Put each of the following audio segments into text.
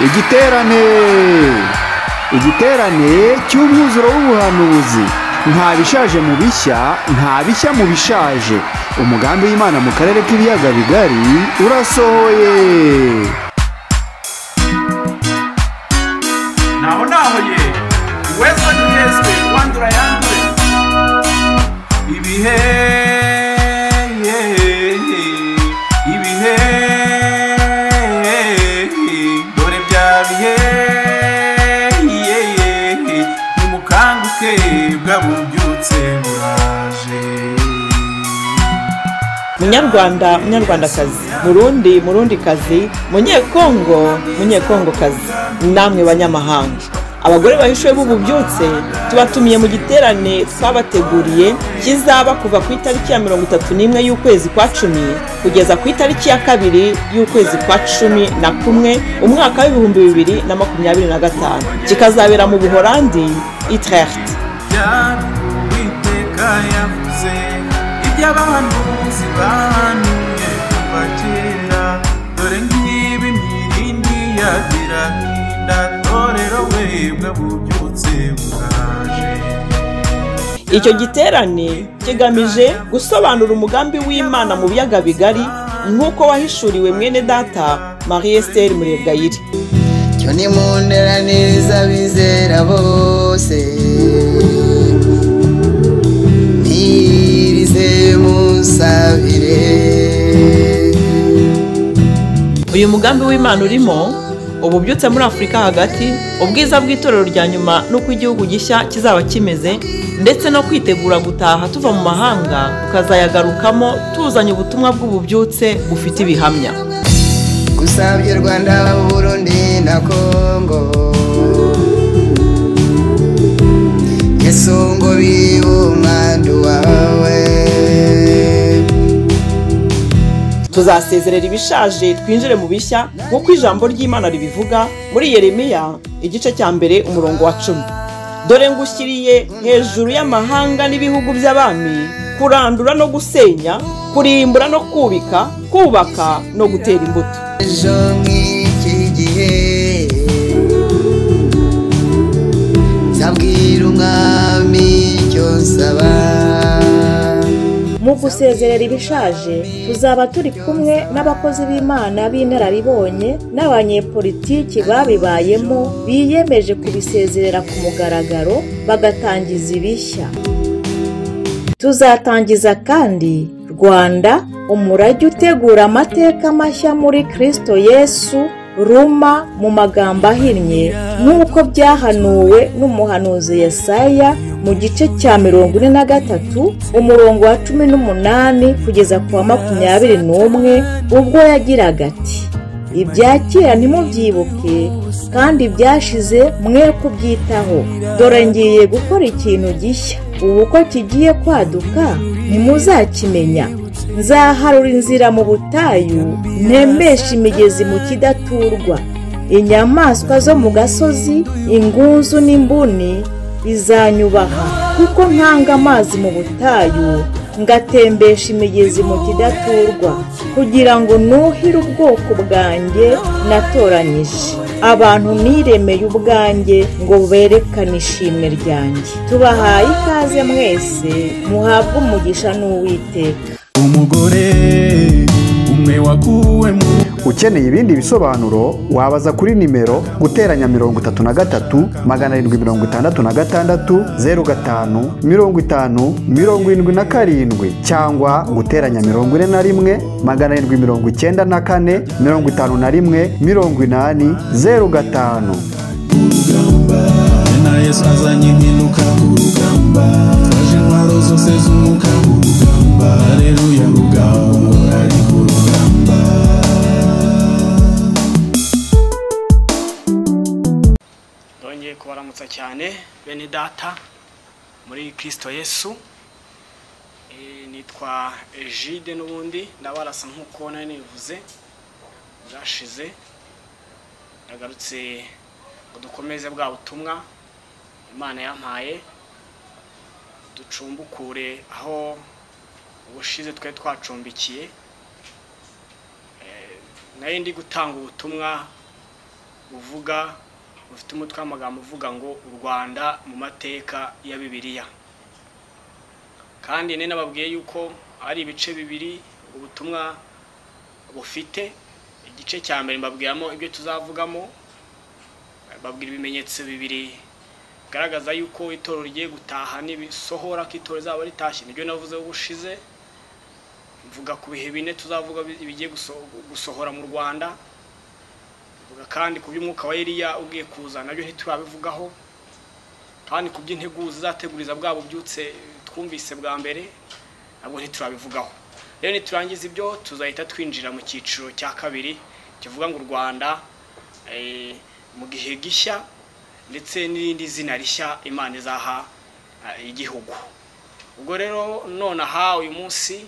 Igiterane igiterane cy'umwuzuro w'ubuhanuzi. Nta bishaje mu bishya, nta bishya mu bishaje. Umugambi w'Imana mu karere k'ibiyaga bigari urasohoye. Naho naho ye uwezwe n'uwezwe wandura yandure ibihe ibihe dore bya bihe nimukanguke bwabubyutse buraje. Munyarwanda, munyarwandakazi, Murundi, murundikazi, Munyekongo, munyekongokazi, namwe banyamahanga, abagore bahishuwe b'ububyutse tubatumiye mu giterane twabateguriye kizaba kuva ku itariki ya 31 y'ukwezi kwa 10 kugeza ku itariki ya 2 y'ukwezi kwa 11 umwaka w'ibihumbi 2025, kikazabera mu Buholandi, Utrecht. Iby'abahanuzi bahanuye kuva kera, dore ngibi imirindi yagira torero webwe bubyutse buraje. Icyo giterane kigamije gusobanura umugambi w'Imana mu biyaga bigari nk'uko wahishuriwe mwene data Marie Esther Murebwayire. Cyo nimunderaniriza bizera bose, Uyu mugambi w'Imana urimo ububyutse muri Afurika hagati, ubwiza bw'itorero rya nyuma n'uko igihugu gishya kizaba kimeze, ndetse no kwitegura gutaha tuva mu mahanga tukazayagarukamo tuzanye ubutumwa bw'ububyutse bufite ibihamya. Gusabye Rwanda, Burundi na Kongo, Yesu ngo bibe umwandu wawe. Tuzasezerera ibishaje twinjire mu bishya nk'uko ijambo ry'Imana ribivuga muri Yeremiya igice cya 1 umurongo wa 10. Dore ngushyiriye hejuru y'amahanga n'ibihugu by'abami, kurandura no gusenya, kurimbura no kubika, kubaka no gutera imbuto. Ejo nk'iki gihe nzabwira umwami icyo nsaba. Mu gusezerera ibishaje tuzaba turi kumwe n'abakozi b'Imana b'inararibonye n'abanyepolitiki babibayemo biyemeje kubisezerera ku mugaragaro bagatangiza ibishya. Tuzatangiza kandi Rwanda umurage utegura amateka mashya muri Kristo Yesu, Ruma mu magambo ahinnye nk'uko byahanuwe n'umuhanuzi Yesaya mu gice cya 43 umurongo wa 18 kugeza ku wa 21, ubwo yagiraga ati: ibya kera ntimubyibuke kandi byashize mwe kubyitaho, dore ngiye gukora ikintu gishya, ubu ko kigiye kwaduka ntimuzakimenya. Nzaharura inzira mu butayu, ntembesha imigezi mu kidaturwa. Inyamaswa zo mu gasozi, ingunzu n'imbuni bizanyubaha, kuko nkanga amazi mu butayu, ngatembesha imigezi mu kidaturwa, kugira ngo nuhire ubwoko bwanjye natoranyije, abantu niremeye ubwanjye ngo berekane ishimwe ryanjye. Tubahaye ikaze mwese, muhabwe umugisha n'Uwiteka. Umugore umwe wakuwe mu. Ukeneye ibindi bisobanuro wabaza kuri nimero guteranya 33 766 05 50 77 cyangwa guteranya 41 794 51 80 05. Urugamba na Yesu azanye impinduka, urugamba twaje intwaro zose z'umwuka, urugamba haleluya, urugamba ari ku rugamba. Ndongeye kubaramutsa cyane bene data muri Kristo Yesu. Nitwa Egide n'ubundi ndabarasa nk'uko nari nivuze bwashize, nagarutse ngo dukomeze bwa butumwa Imana yampaye, ducumbukure aho ubushize twe twacumbikiye. Nari ndi gutanga ubutumwa buvuga bufite umutwe w'amagambo uvuga ngo u Rwanda mu mateka ya Bibiliya. Kandi nene nababwiye yuko ari ibice bibiri ubutumwa bufite. Igice cya mbere mbabwiramo ibyo tuzavugamo, babwira ibimenyetso bibiri garagaza yuko itorero rigiye gutaha n'ibisohora ko itorero zaba ritashye. Nibyo navuze ubushize, mvuga ku bihe bine tuzavuga bigiye gusohora mu Rwanda, mvuga kandi ku by'umwuka wa Eliya ugiye kuza, nabyo ntiturabivugaho, kandi ku by'integuza zateguriza bwabo byutse twumvise bwa mbere nabwo ntiturabivugaho. Rero niturangiza ibyo tuzahita twinjira mu cyiciro cya kabiri kivuga ngo u Rwanda mu gihe gishya ndetse n'irindi zina rishya Imana izaha igihugu. Ubwo rero nonaha uyu munsi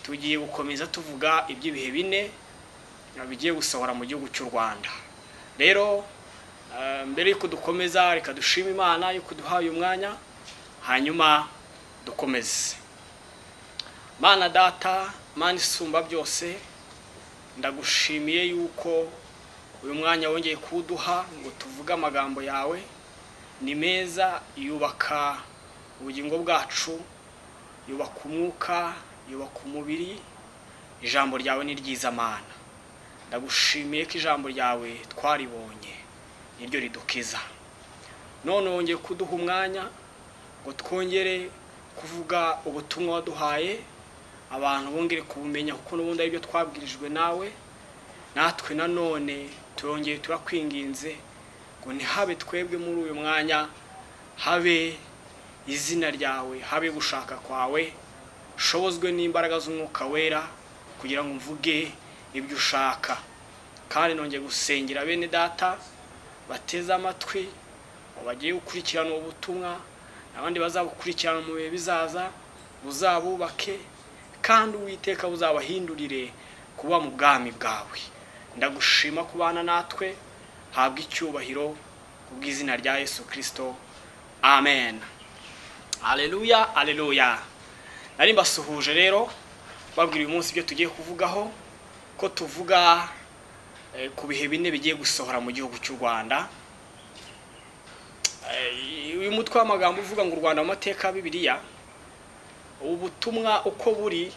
tugiye gukomeza tuvuga iby'ibihe bine bigiye gusohora mu gihugu cy'u Rwanda. Rero mbere yuko dukomeza reka dushime Imana yuko duhaye umwanya, hanyuma dukomeze. Mana data, Mana isumba byose, ndagushimiye yuko uyu mwanya wongeye kuduha ngo tuvuge amagambo yawe. Ni meza, yubaka ubugingo bwacu, yubaka umwuka, yubaka umubiri. Ijambo ryawe ni ryiza Mana. Ndagushimiye ko ijambo ryawe twaribonye niryo ridukiza. None wongeye kuduha umwanya ngo twongere kuvuga ubutumwa waduhaye, abantu bongere kubumenya kuko n'ubundi aribyo twabwirijwe nawe. Natwe nanone turongeye turakwinginze ngo ntihabe twebwe muri uyu mwanya, habe izina ryawe, habe gushaka kwawe, shobozwe n'imbaraga z'umwuka wera kugira ngo mvuge ibyo ushaka. Kandi nongeye gusengera bene data bateze amatwi bagiye gukurikirana ubutumwa, abandi bazabukurikirana mu bihe bizaza, buzabubake kandi Uwiteka buzabahindurire kuba mu bwami bwawe. Ndagushima kubana natwe, habwa icyubahiro kubw'izina rya Yesu Kristo, amen. Haleluya, haleluya. Nari mbasuhuje rero babwira uyu munsi ibyo tugiye kuvugaho, ko tuvuga ku bihe bine bigiye gusohora mu gihugu cy'u Rwanda. Uyu mutwe w'amagambo uvuga ngo u Rwanda mu mateka ya Bibiliya, ubutumwa uko buri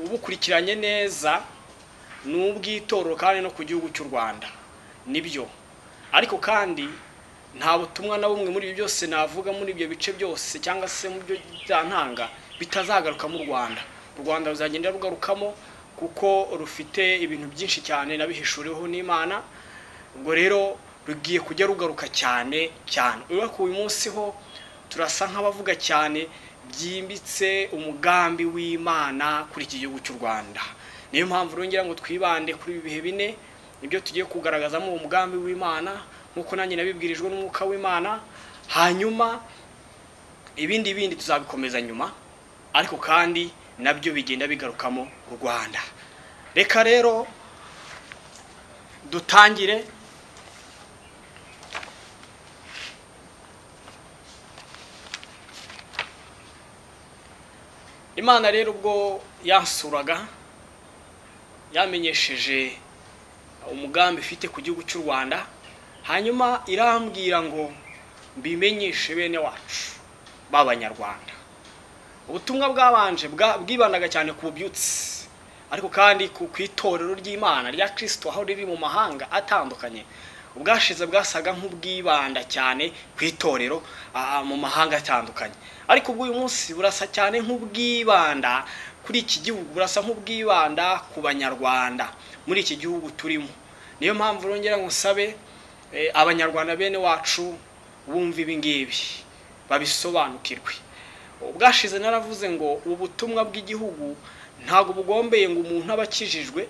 ubukurikiranye neza n'ubw'itorero kandi no ku gihugu cy'u Rwanda nibyo. Ariko kandi nta butumwa na bumwe muri ibi byose navuga muri ibyo bice byose cyangwa se mu byo byantanga bitazagaruka mu Rwanda. U Rwanda ruzagenda rugarukamo kuko rufite ibintu byinshi cyane nabihishuriweho n'Imana. Ubwo rero rugiye kujya rugaruka cyane cyane. Urako uyu munsi ho turasa nk'abavuga cyane byimbitse umugambi w'Imana kuri iki gihugu cy'u Rwanda. Niyo mpamvu rongera ngo twibande kuri ibi bihe bine nibyo tugiye kugaragazamo umugambi w'Imana nkuko nanjye nabibwirijwe n'umwuka w'Imana. Hanyuma ibindi bindi tuzabikomeza nyuma, ariko kandi nabyo bigenda bigarukamo u Rwanda. Reka rero dutangire. Imana rero ubwo yansuraga yamenyesheje umugambi ifite ku gihugu cy'u Rwanda, hanyuma irambwira ngo mbimenyeshe bene wacu b'Abanyarwanda. Ubutumwa bwabanje bwibandaga cyane ku bubyutse, ariko kandi ku itorero ry'Imana rya Kristo aho riri mu mahanga atandukanye. Ubwashize bwasaga nk'ubwibanda cyane ku itorero mu mahanga atandukanye, ariko ubwo uyu munsi burasa cyane nk'ubwibanda kuri iki gihugu, burasa nk'ubwibanda ku Banyarwanda muri iki gihugu turimo. Niyo mpamvu rongera ngo nsabe Abanyarwanda bene wacu bumva ibi ngibi babisobanukirwe. Ubwashize naravuze ngo ubutumwa bw'igihugu ntago bugombeye ngo umuntu abakijijwe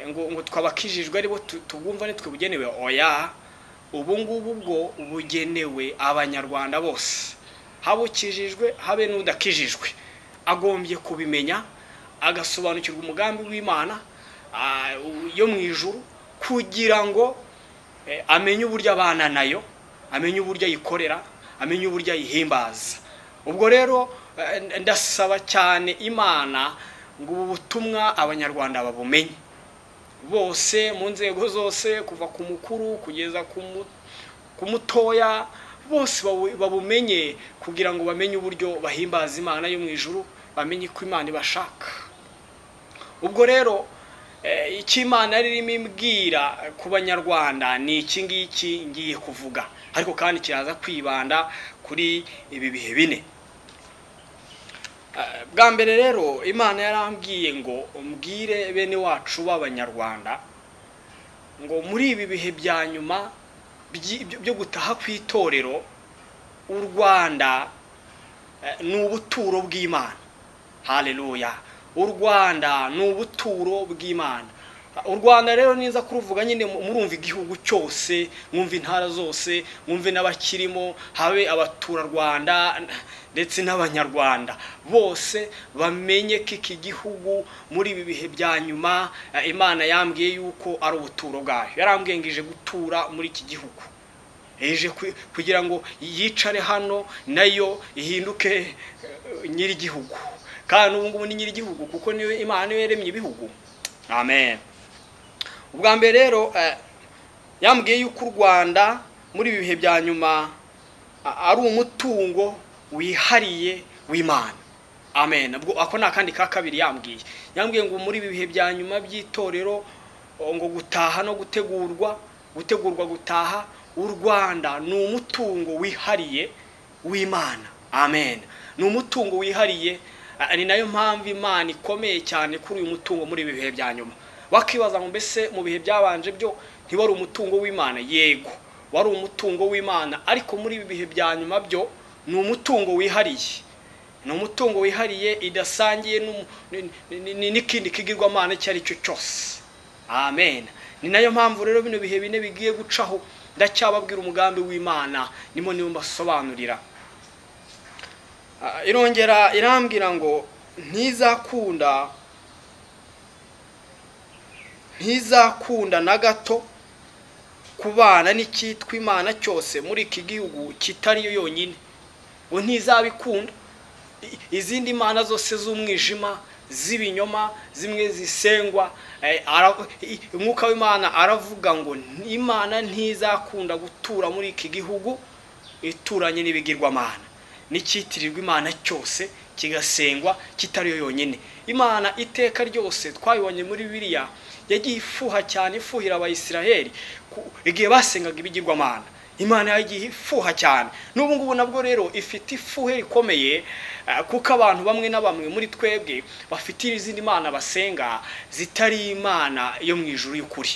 ngo twabakijijwe aribo tubwumva nitwe bugenewe. Oya, ubu ngubu bwo bugenewe Abanyarwanda bose, habukijijwe habe n'udakijijwe, agombye kubimenya agasobanukirwa umugambi w'Imana yo mu ijuru, kugira ngo amenye uburyo abana nayo, amenye uburyo ayikorera, amenye uburyo ayihimbaza. Ubwo rero ndasaba cyane Imana ngo ubu butumwa Abanyarwanda babumenye. bose mu nzego zose, kuva ku mukuru kugeza ku mutoya, bose babumenye kugira ngo bamenye uburyo bahimbaza Imana yo mu ijuru, bamenye ko Imana ibashaka. Ubwo rero icyo Imana irimo imbwira ku banyarwanda ni iki ngiki ngiye kuvuga, ariko kandi kiraza kwibanda kuri ibi bihe bine. Bwa mbere rero Imana yarambwiye ngo umbwire bene wacu b'abanyarwanda ngo muri ibi bihe bya nyuma byo gutaha kw'itorero, u Rwanda ni ubuturo bw'Imana. Haleluya! U Rwanda ni ubuturo bw'Imana. U Rwanda rero niza kuruvuga nyine murumva igihugu cyose, mwumva intara zose, mwumve n'abakirimo, habe abaturarwanda ndetse n'abanyarwanda bose bamenye ko iki gihugu muri ibi bihe bya nyuma Imana yambwiye yuko ari ubuturo bwayo. Yarambwiye ngo ije gutura muri iki gihugu, ije kugira ngo yicare hano nayo ihinduke nyir'igihugu. Kandi ubu ngubu ni nyir'igihugu kuko niyo Imana niyo yaremye ibihugu. Amen. Ubwa mbere rero yambwiye yuko u Rwanda muri ibi bihe bya nyuma ari umutungo wihariye w'Imana. Amen. Ubwo ako ni akandi ka kabiri yambwiye. Yambwiye ngo muri ibi bihe bya nyuma by'itorero, ngo gutaha no gutegurwa, gutegurwa gutaha, u Rwanda ni umutungo wihariye w'Imana. Amen. Ni umutungo wihariye. Ni nayo mpamvu Imana ikomeye cyane kuri uyu mutungo muri ibi bihe bya nyuma. Wakibaza ngo mbese mu bihe byabanje byo ntiwari umutungo w'Imana? Yego, wari umutungo w'Imana, ariko muri ibi bihe bya nyuma byo ni umutungo wihariye. Ni umutungo wihariye idasangiye n'ikindi kigirwamana icyo ari cyo cyose. Amen. Ni nayo mpamvu rero bino bihe bine bigiye gucaho ndacyababwira umugambi w'Imana, nimo niyo mbasobanurira. Irongera irambwira ngo ntizakunda na gato kubana n'icyitwa Imana cyose muri iki gihugu kitari yo yonyine. Ngo ntizabikunda. Izindi mana zose z'umwijima, z'ibinyoma, zimwe zisengwa, umwuka w'Imana aravuga ngo Imana ntizakunda gutura muri iki gihugu ituranye n'ibigirwamana n'icyitirirwa Imana cyose kigasengwa kitari yo yonyine. Imana iteka ryose twabibonye muri Bibiliya yagiye ifuha cyane, ifuhira abayisiraheli igihe basengaga ibigirwamana. Imana yagiye ifuha cyane. N'ubu ngubu nabwo rero ifite ifuhe rikomeye, kuko abantu bamwe na bamwe muri twebwe bafite izindi mana basenga zitari Imana yo mu ijuru y'ukuri.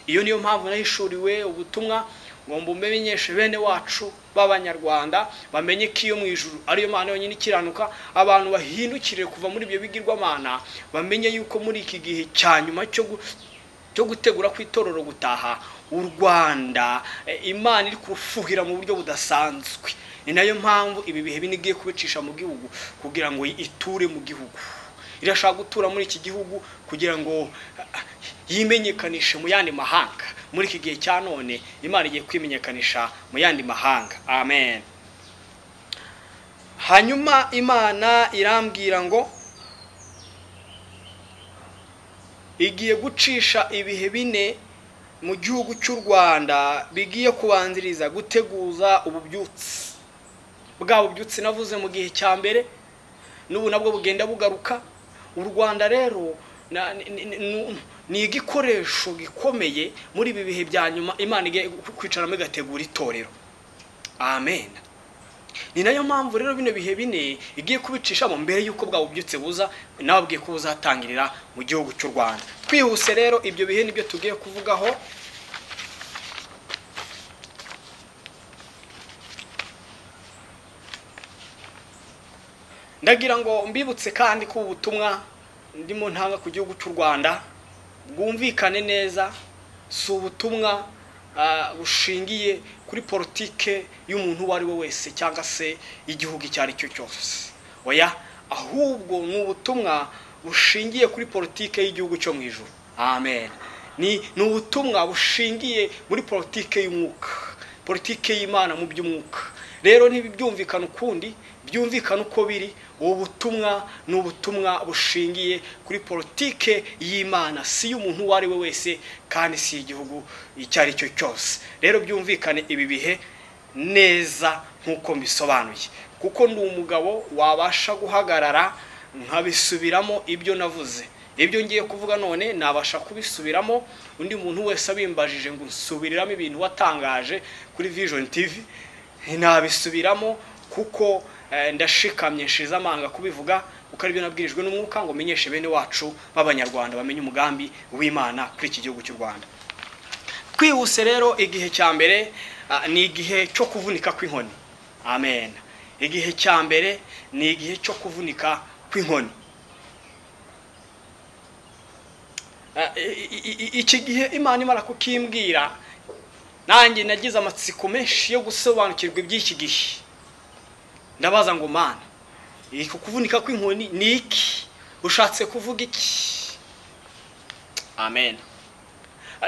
Iyo niyo mpamvu nahishuriwe ubutumwa ngo mbumenyeshe bene wacu b'abanyarwanda bamenye ko iyo mu ijuru ariyo Mana yonyine ikiranuka. Abantu bahindukire kuva muri ibyo bigirwamana, bamenye yuko muri iki gihe cya nyuma cyo gutegura kw'itorero gutaha, u Rwanda Imana iri kurufuhira mu buryo budasanzwe. Ni nayo mpamvu ibi bihe bine igiye kubicisha mu gihugu kugira ngo iture mu gihugu. Irashaka gutura muri iki gihugu kugira ngo yimenyekanishe mu yandi mahanga. Muri iki gihe cya none Imana igiye kwimenyekanisha mu yandi mahanga. Amen. Hanyuma Imana irambwira ngo igiye gucisha ibihe bine mu gihugu cy'u Rwanda bigiye kubanziriza guteguza ububyutsi. Bwa bubyutsi navuze mu gihe cya mbere, n'ubu nabwo bugenda bugaruka. U Rwanda rero ni igikoresho gikomeye muri ibi bihe bya nyuma Imana igiye kwicaramo igategura itorero. Amen. Ni nayo mpamvu rero bino bihe bine igiye kubicishamo mbere yuko bwa bubyutse buza, nababwiye ko buzatangirira mu gihugu cy'u Rwanda. Twihuse rero ibyo bihe nibyo tugiye kuvugaho. Ndagira ngo mbibutse kandi ko ubutumwa ndimo ntanga ku gihugu cy'u Rwanda bwumvikane neza, si ubutumwa bushingiye kuri politike y'umuntu uwo ari we wese cyangwa se igihugu icyo ari cyo cyose. Oya, ahubwo ni ubutumwa bushingiye kuri politike y'igihugu cyo mu ijuru. Amen. Ni ubutumwa bushingiye muri politike y'umwuka, politike y'Imana mu by'umwuka. Rero ntibyumvikana ukundi, byumvikana uko biri. Ubu butumwa ni ubutumwa bushingiye kuri politike y'Imana, si y'umuntu uwo ari we wese kandi si igihugu icyo ari cyo cyose. Rero byumvikane ibi bihe neza nk'uko mbisobanuye, kuko ndi umugabo wabasha guhagarara nkabisubiramo ibyo navuze. Ibyo ngiye kuvuga none nabasha kubisubiramo, undi muntu wese abimbajije ngo nsubiriramo ibintu watangaje kuri Vision TV, nabisubiramo kuko ndashikamye nshize amanga kubivuga, kuko aribyo nabwirijwe n'umwuka ngo menyeshe bene wacu b'Abanyarwanda bamenye umugambi w'Imana kuri iki gihugu cy'u Rwanda. Twihuse rero, igihe cya mbere ni igihe cyo kuvunika kw'inkoni. Amen. Igihe cya mbere ni igihe cyo kuvunika kw'inkoni. Iki gihe Imana imara kukimbwira, nanjye nagize amatsiko menshi yo gusobanukirwa iby'iki gihe. Ndabaza ngo Mana, iki kuvunika kw'inkoni ni iki? Ushatse kuvuga iki? Amen.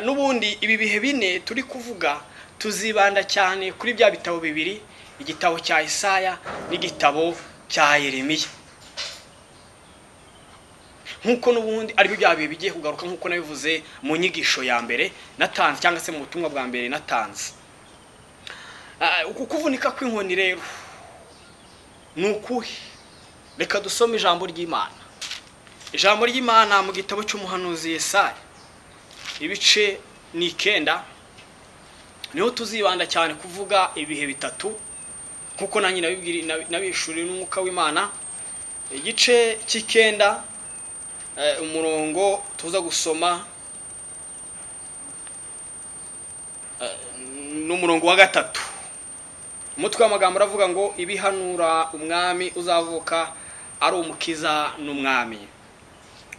N'ubundi ibi bihe bine turi kuvuga tuzibanda cyane kuri bya bitabo bibiri, igitabo cya Isaya n'igitabo cya Yeremiya. Nkuko n'ubundi ari byo bya bihe bigiye kugaruka, nkuko nabivuze mu nyigisho ya mbere natanze, cyangwa se mu butumwa bwa mbere natanze. Uku kuvunika kw'inkoni rero ni ukuhe? Reka dusome ijambo ry'Imana. Ijambo ry'Imana mu gitabo cy'umuhanuzi Yesaya ibice ni 9, niho tuzibanda cyane kuvuga ibihe bitatu, nkuko nanjye nabishuriye n'umwuka w'Imana. Igice cy'ikenda, umurongo tuza gusoma n'umurongo wa 3. Umutwe w'amagambo uravuga ngo ibihanura umwami uzavuka ari umukiza n'umwami.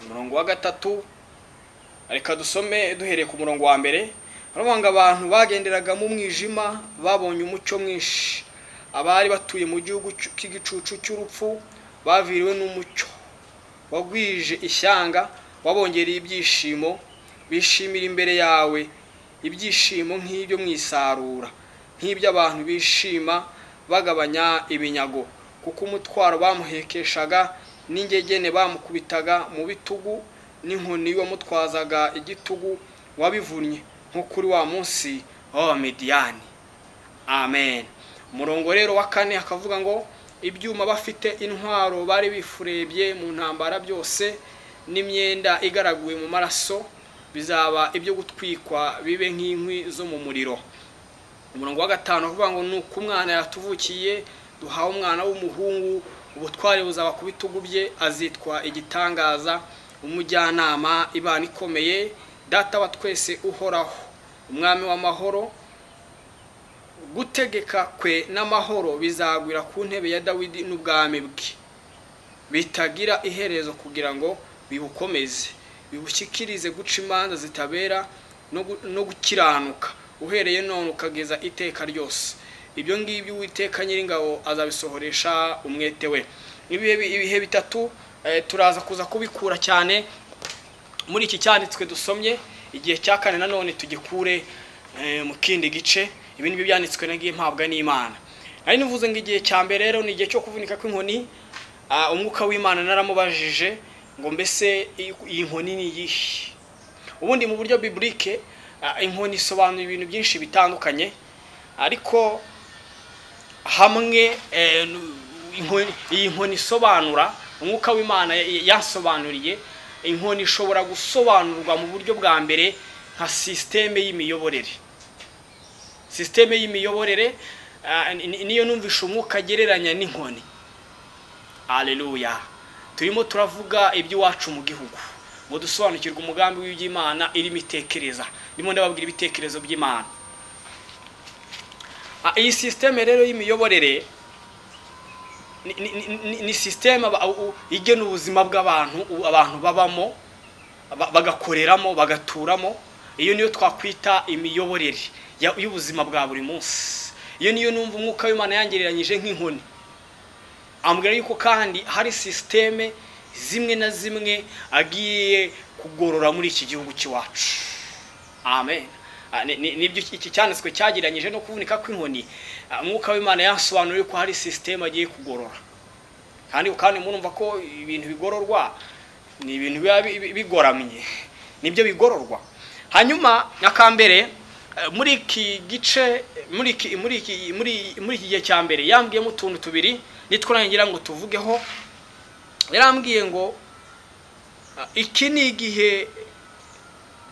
Umurongo wa 3, reka dusome duhereye ku murongo wa mbere. Baravuga ngo abantu bagenderaga mu mwijima babonye umucyo mwinshi, abari batuye mu gihugu cy'igicucu cy'urupfu baviriwe n'umucyo, wagwije ishyanga, wabongereye ibyishimo, bishimira imbere yawe ibyishimo nk'ibyo mwisarura, nk'ibyo abantu bishima bagabanya ibinyago, kuko umutwaro bamuhekeshaga n'ingegene bamukubitaga mu bitugu n'inkoni wamutwazaga igitugu wabivunnye, nko kuri wa munsi w'Abamediyani. Amen. Umurongo rero wa 4 akavuga ngo ibyuma bafite intwaro bari bifurebye mu ntambara byose n'imyenda igaraguwe mu maraso bizaba ibyo gutwikwa bibe nk'inkwi zo mu muriro. Umurongo wa 5 avuga ngo nuko umwana yatuvukiye, duhawe umwana w'umuhungu, ubutware buzaba ku bitugu bye, azitwa igitangaza, umujyanama, Imana ikomeye, data wa twese uhoraho, umwami w'amahoro. Gutegeka kwe n'amahoro bizagwira ku ntebe ya Dawidi n'ubwami bwe bitagira iherezo, kugira ngo bibukomeze, bibushyikirize guca imanza zitabera no gukiranuka, uhereye none ukageza iteka ryose. Ibyo ngibyo Uwiteka Nyiringabo azabisohoresha umwete we. Ibihe bitatu turaza kuza kubikura cyane muri iki cyanditswe dusomye. Igihe cya 4 nanone tugikure mu kindi gice. Ibi nibyo byanditswe nagiye mpabwa n'Imana. Nari nivuze ngo igihe cya mbere rero ni igihe cyo kuvunika kw'inkoni. Umwuka w'Imana naramubajije ngo mbese iyi nkoni ni iyihe? Ubundi mu buryo biblique inkoni isobanura ibintu byinshi bitandukanye, ariko hamwe iyi nkoni isobanura, umwuka w'Imana yasobanuriye inkoni ishobora gusobanurwa mu buryo bwa mbere nka systeme y'imiyoborere. Systeme y'imiyoborere niyo numvisha umwuka agereranya n'inkoni. Haleluya. Turimo turavuga iby'iwacu mu gihugu ngo dusobanukirwe umugambi w'iby'Imana irimo itekereza. Ndimo ndababwira ibitekerezo by'Imana. Iyi systeme rero y'imiyoborere ni systeme igena ubuzima bw'abantu, abantu babamo, bagakoreramo, bagaturamo. Iyo niyo twakwita imiyoborere y'ubuzima bwa buri munsi. Iyo niyo numva umwuka w'Imana yangereranyije nk'inkoni. Ambwira yuko kandi hari systeme zimwe na zimwe agiye kugorora muri iki gihugu cyacu. Amen. Nibyo iki cyanditswe cyagiranyije no kuvunika kw'inkoni. Umwuka w'Imana yasobanuriye ko hari system agiye kugorora, kandi murumva ko ibintu bigororwa ni ibintu biba bigoramye, nibyo bigororwa. Hanyuma akambere muri iki gice, muri iki muri iki muri iki gihe cya mbere yambwiyemo utuntu tubiri nitwo ngira ngo tuvugeho. Yarambwiye ngo iki ni igihe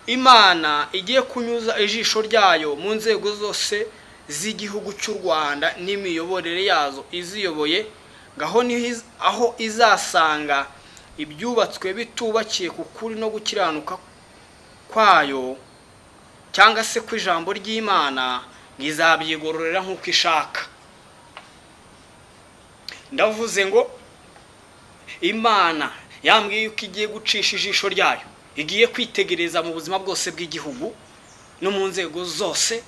Imana igiye kunyuza ijisho ryayo mu nzego zose z'igihugu cy'u Rwanda n'imiyoborere yazo iziyoboye, ngaho ni aho izasanga ibyubatswe bitubakiye ku kuri no gukiranuka kwayo cyangwa se ku ijambo ry'Imana, ngizabyigororera nk'uko ishaka. Ndavuze ngo Imana yambwiye yuko igiye gucisha ijisho ryayo, igiye kwitegereza mu buzima bwose bw'igihugu no mu nzego zose,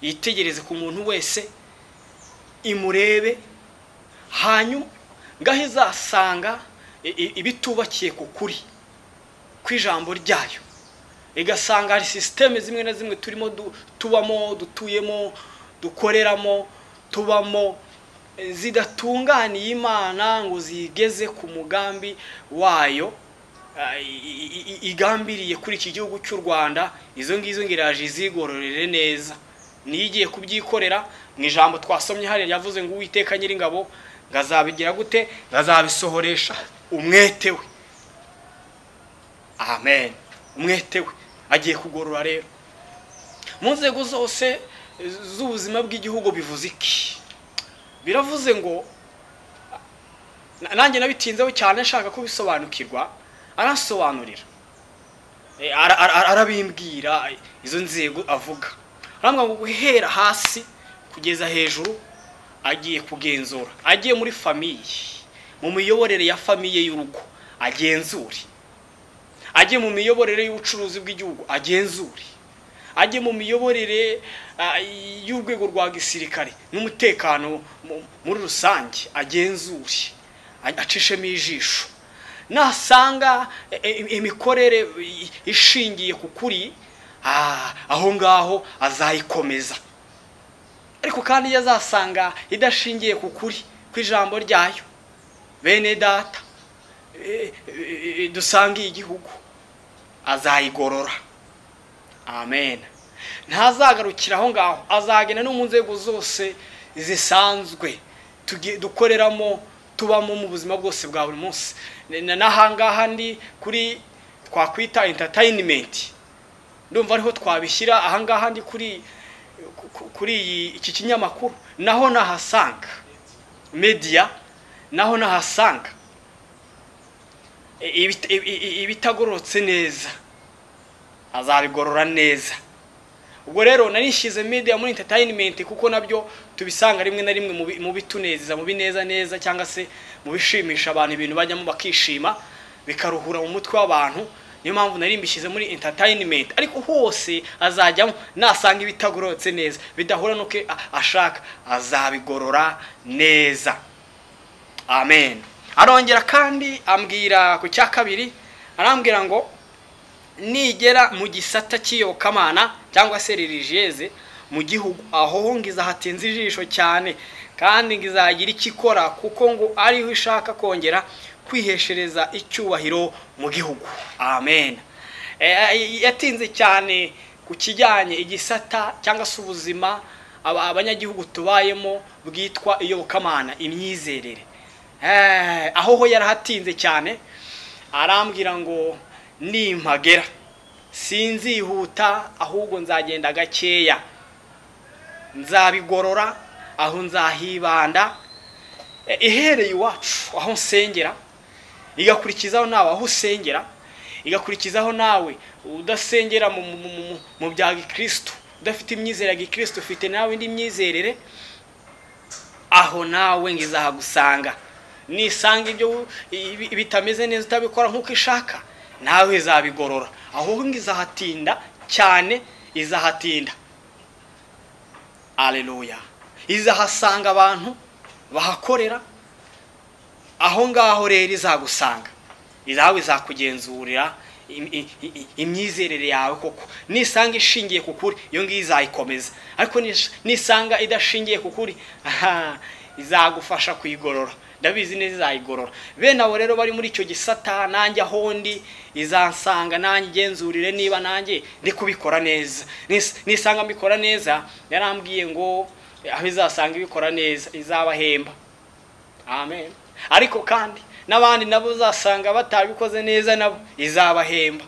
yitegereze ku muntu wese imurebe, hanyuma ngaho izasanga ibitubakiye ku kuri kw'ijambo ryayo, igasanga hari systeme zimwe na zimwe turimo tubamo, dutuyemo, dukoreramo, tubamo, zidatunganiye Imana ngo zigeze ku mugambi wayo igambiriye kuri iki gihugu cy'u Rwanda. Izo ngizo ngiraje izigororere neza, niyigiye kubyikorera. Mu ijambo twasomye hariya yavuze ngo Uwiteka Nyiringabo ngazabigira gute? Ngazabisohoresha umwete we. Amen. Umwete we agiye kugorora rero mu nzego zose z'ubuzima bw'igihugu. Bivuze iki? Biravuze ngo nanjye nabitinzeho cyane nshaka kubisobanukirwa, arasobanurira, arabimbwira izo nzego avuga. Arambwira ngo guhera hasi kugeza hejuru agiye kugenzura, agiye muri famiye, mu miyoborere ya famiye y'urugo agenzure, agiye mu miyoborere y'ubucuruzi bw'igihugu agenzure, agiye mu miyoborere y'urwego rwa gisirikare n'umutekano muri rusange agenzure, acishemo ijisho. Nasanga imikorere ishingiye ku kuri, aho ngaho azayikomeza. Ariko kandi yazasanga idashingiye ku kuri kw'ijambo ryayo, bene data dusangiye igihugu, azayigorora. Amen. Ntazagarukira aho ngaho, azagenda no mu nzego zose zisanzwe dukoreramo, tubamo mu buzima bwose bwa buri munsi. N'ahangaha ndi kuri twakwita entertainment, ndumva ariho twabishyira. Ahangaha ndi kuri iki kinyamakuru, naho nahasanga media, naho nahasanga ibitagororotse neza, azabigorora neza. Ubwo rero narishyize media muri entertainment kuko nabyo tubisanga rimwe na rimwe mu bitunezeza, mu bineza neza, cyangwa se mu bishimisha abantu, ibintu bajyamo bakishima bikaruhura mu mutwe w'abantu. Niyo mpamvu nari mbishyize muri entertainment. Ariko hose azajyamo, nasanga ibitagororotse neza bidahura nuko ashaka, azabigorora neza. Amen. Arongera kandi ambwira ku cya kabiri, arambwira ngo nigera mu gisata cy'iyobokamana cyangwa se religieuse mu gihugu, aho ngiza hatinze ijisho cyane, kandi ngizagira ikikora kuko ngo ariho ishaka kongera kwiheshereza icyubahiro mu gihugu. Amen. Yatinze cyane ku kijyanye igisata cyangwa se ubuzima abanyagihugu tubayemo bwitwa iyobokamana, imyizerere. Aho ho yarahatinze cyane, arambwira ngo nimpagera sinzihuta, ahubwo nzagenda gakeya, nzabigorora, aho nzahibanda, ihereye iwacu aho nsengera, igakurikizaho nawe aho usengera, igakurikizaho nawe udasengera mu bya gikristo, udafite imyizerere ya gikristo, ufite nawe indi myizerere, aho nawe ngizahagusanga. Nisanga ibyo bitameze neza utabikora nk'uko ishaka, nawe izabigorora. Aho ngizahatinda cyane, izahatinda. Haleluya. Izahasanga abantu bahakorera, aho ngaho rero izagusanga, izawe izakugenzurira imyizerere yawe koko. Nisanga ishingiye ku kuri, iyo ngiyo izayikomeza. Ariko nisanga idashingiye ku kuri, izagufasha kuyigorora. Ndabizi neza izayigorora. Bene abo rero bari muri icyo gisata, nanjye aho ndi izansanga, nanjye igenzurire niba nanjye ndi kubikora neza. Nisanga mbikora neza, yarambwiye ngo aho izasanga ibikora neza izabahemba. Amen. Ariko kandi n'abandi nabo uzasanga batabikoze neza nabo izabahemba.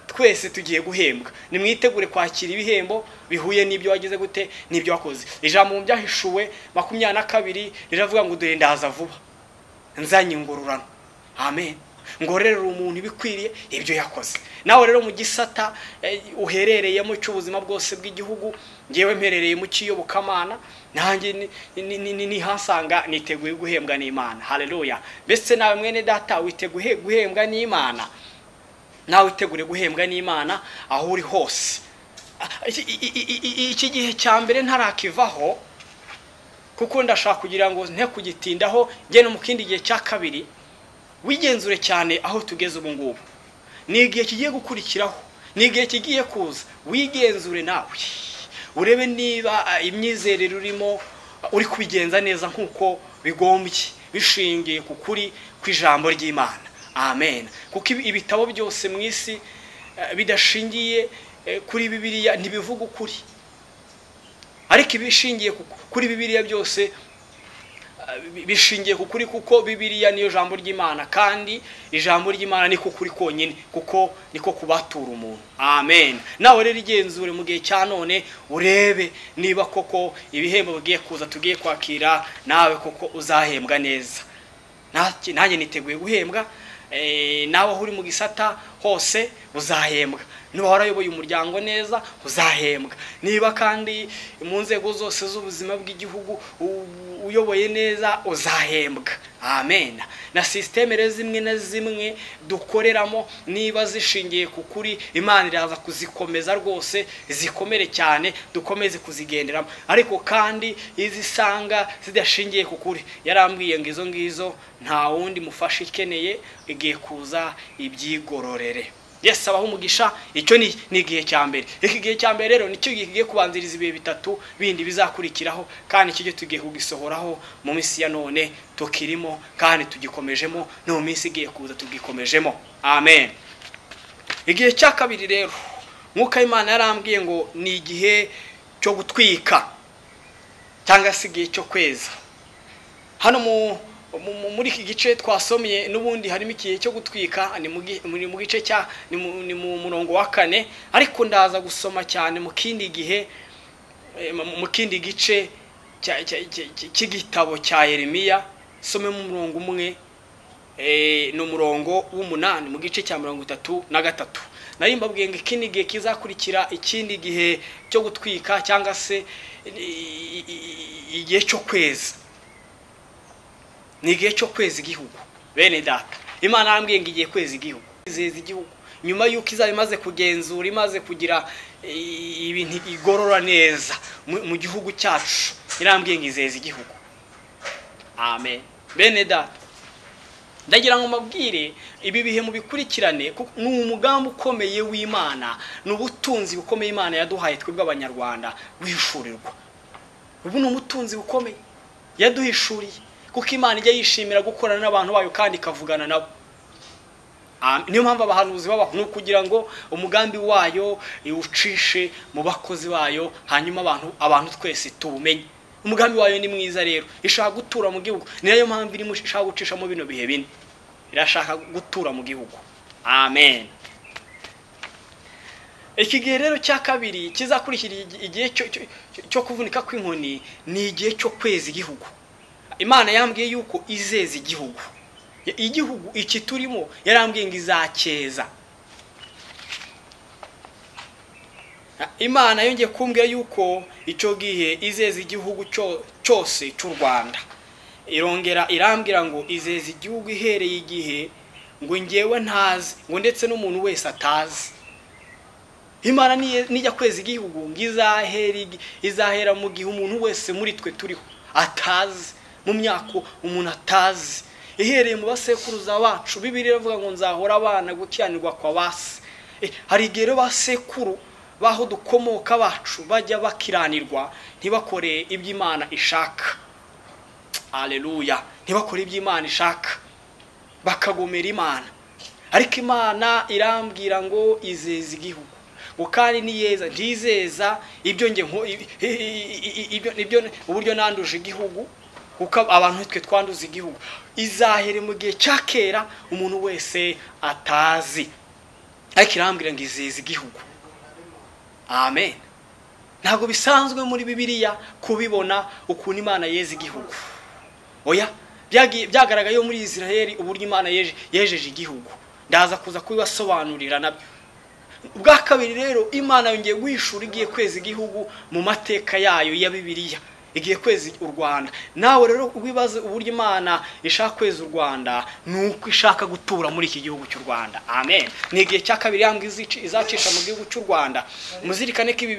Twese tugiye guhembwa. Nimwitegure kwakira ibihembo bihuye n'ibyo wagize gute n'ibyo wakoze. Ijambo mu Byahishuwe 22 riravuga ngo dore ndaza vuba, nzanye ingororano. Amen. Ngororera umuntu ibikwiriye ibyo yakoze. Nawe rero mu gisata uherereyemo cy'ubuzima bwose bw'igihugu, ngewe mperereye mu cy'iyobokamana, nanjye nihasanga niteguye guhembwa n'Imana. Haleluya. Mbese nawe mwene data witeguye guhembwa n'Imana? Nawe witegure guhembwa n'Imana aho uri hose. Iki gihe cya mbere ntarakivaho, kuko ndashaka kugira ngo nte kugitindaho, nge no mu kindi gihe cya kabiri. Wigenzure cyane aho tugeze ubu ngubu. Ni igihe kigiye gukurikiraho, ni igihe kigiye kuza. Wigenzure nawe urebe niba imyizerere urimo uri kubigenza neza nkuko bigombye, bishingiye ku kuri kw'ijambo ry'Imana. Amen. Kuko ibitabo byose mu isi bidashingiye kuri Bibiliya ntibivuga ukuri, ariko ibishingiye kuri Bibiliya byose bishingiye ku kuri, kuko Bibiliya niyo jambo ry'Imana, kandi ijambo ry'Imana niko kuri konyine, kuko niko kubatura umuntu. Amen. Nawe rero igenzure mu gihe cya none, urebe niba koko ibihembo bigiye kuza tugiye kwakira, nawe koko uzahembwa neza. Nanjye niteguye guhembwa. Nawe aho uri mu gisata hose uzahembwa. Niba warayoboye umuryango neza uzahembwa. Niba kandi mu nzego zose z'ubuzima bw'igihugu uyoboye neza uzahembwa. Amen. Na systeme rero zimwe na zimwe dukoreramo niba zishingiye ku kuri, Imana iraza kuzikomeza rwose, zikomere cyane, dukomeze kuzigenderamo. Ariko kandi izisanga zidashingiye ku kuri, yarambwiye ngo izo ngizo nta wundi mufasha ikeneye, igiye kuza ibyigororere. Yesu abaha umugisha. Icyo ni igihe cya mbere. Iki gihe cya mbere rero nicyo gihe kubanziriza ibihe bitatu bindi bizakurikiraho, kandi icyo tugiye kugisohoraho mu minsi ya none tukirimo, kandi tugikomejemo no mu minsi igiye kuza tugikomejemo. Amen. Igihe cya kabiri rero, Mwuka w'Imana yarambwiye ngo ni igihe cyo gutwika cyangwa se igihe cyo kweza. Hano muri iki gice twasomye n'ubundi harimo igihe cyo gutwika, ni mu gice cya ni mu murongo wa 4, ariko ndaza gusoma cyane mu kindi gihe, mu kindi gice cy'igitabo cya Yeremiya. Some mu murongo umwe, no murongo w'8 mu gice cya 33. Nari mbabwiye ngo ikindi gihe kizakurikira ikindi gihe cyo gutwika cyangwa se igihe cyo kweza, ni igihe cyo kweza igihugu. Bene data, Imana arambwiye ngo igiye kweza igihugu, izeza igihugu nyuma yuko izaba imaze kugenzura, imaze kugira ibintu igorora neza mu gihugu cyacu, irambwiye ngo izeza igihugu. Amen. Bene data, ndagira ngo mbabwire ibi bihe mubikurikirane, kuko ni umugambi ukomeye w'Imana, ni ubutunzi bukomeye Imana yaduhaye twebwe Abanyarwanda guhishurirwa. Ubu ni umutunzi bukomeye yaduhishuriye, kuko Imana ijya yishimira gukorana n'abantu bayo kandi ikavugana nabo. Niyo mpamvu abahanuzi babaho, ni ukugira ngo umugambi wayo iwucishe mu bakozi bayo, hanyuma abantu twese tuwumenye. Umugambi wayo ni mwiza rero, ishaka gutura mu gihugu. Ni nayo mpamvu irimo ishaka gucishamo bino bihe bine, irashaka gutura mu gihugu. Amen. Iki gihe rero cya kabiri kizakurikira igihe cyo kuvunika kw'inkoni, ni igihe cyo kweza igihugu. Imana yambwiye yuko izeza igihugu. Igihugu iki turimo yarambwiye ngo izacyeza. Imana yongeye kumbwira yuko icyo gihe izeza igihugu cyose cy'u Rwanda. Irongera irambwira ngo izeza igihugu ihereye igihe ngo ngewe ntazi, ngo ndetse n'umuntu wese atazi. Imana nijya kweza igihugu ngo izahera mu gihe umuntu wese muri twe turiho atazi, mu myaka umuntu atazi, ihereye mu basekuruza bacu. Bibiliya iravuga ngo nzahora abana gukiranirwa kwa basi. Hari igihe rero basekuru baho dukomoka bacu bajya bakiranirwa ntibakore ibyo Imana ishaka. Haleluya, ntibakore ibyo Imana ishaka, bakagomera Imana. Ariko Imana irambwira ngo izeza igihugu, ngo kandi niyeza ntizeza ibyo nge ibyo uburyo nanduje igihugu, kuko abantu twe twanduza igihugu. Izahere mu gihe cya kera umuntu wese atazi, ariko irambwira ngo izeza igihugu. Amen. Ntabwo bisanzwe muri Bibiliya kubibona ukuntu Imana yeza igihugu. Oya, byagaragaye muri Israel uburyo Imana yejeje igihugu. Ndaza kuza kubibasobanurira nabyo. Ubwa kabiri rero Imana yongeye guhishura igiye kweza igihugu mu mateka yayo ya Bibiliya, igiye kweza u Rwanda. Nawe rero wibaze uburyo Imana ishaka kweza u Rwanda, nuko ishaka gutura muri iki gihugu cy'u Rwanda. Amen. Ni igihe cya kabiri yambwe izacisha mu gihugu cy'u Rwanda. Muzirikane ko ibi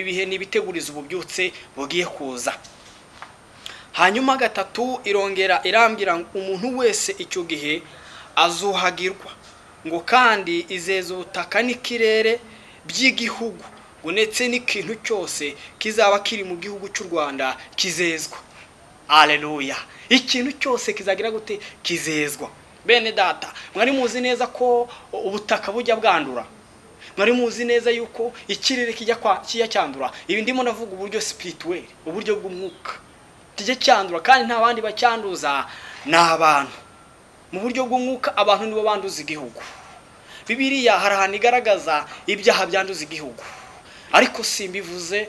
bihe ni ibiteguriza ububyutse bugiye kuza. Hanyuma gatatu irongera irambwira umuntu wese icyo gihe azuhagirwa, ngo kandi izeza ubutaka n'ikirere by'igihugu, ngo ndetse n'ikintu cyose kizaba kiri mu gihugu cy'u Rwanda kizezwa. Haleluya. Ikintu cyose kizagira gute? Kizezwa. Bene data, mwari muzi neza ko ubutaka bujya bwandura, mwari muzi neza yuko ikirere kijya cyandura. Ibi ndimo navuga uburyo spirituel, uburyo bw'umwuka kijya cyandura, kandi nta bandi bacyanduza ni abantu. Mu buryo bw'umwuka abantu nibo banduza igihugu. Bibiliya hari ahantu igaragaza ibyaha byanduza igihugu, ariko simbivuze,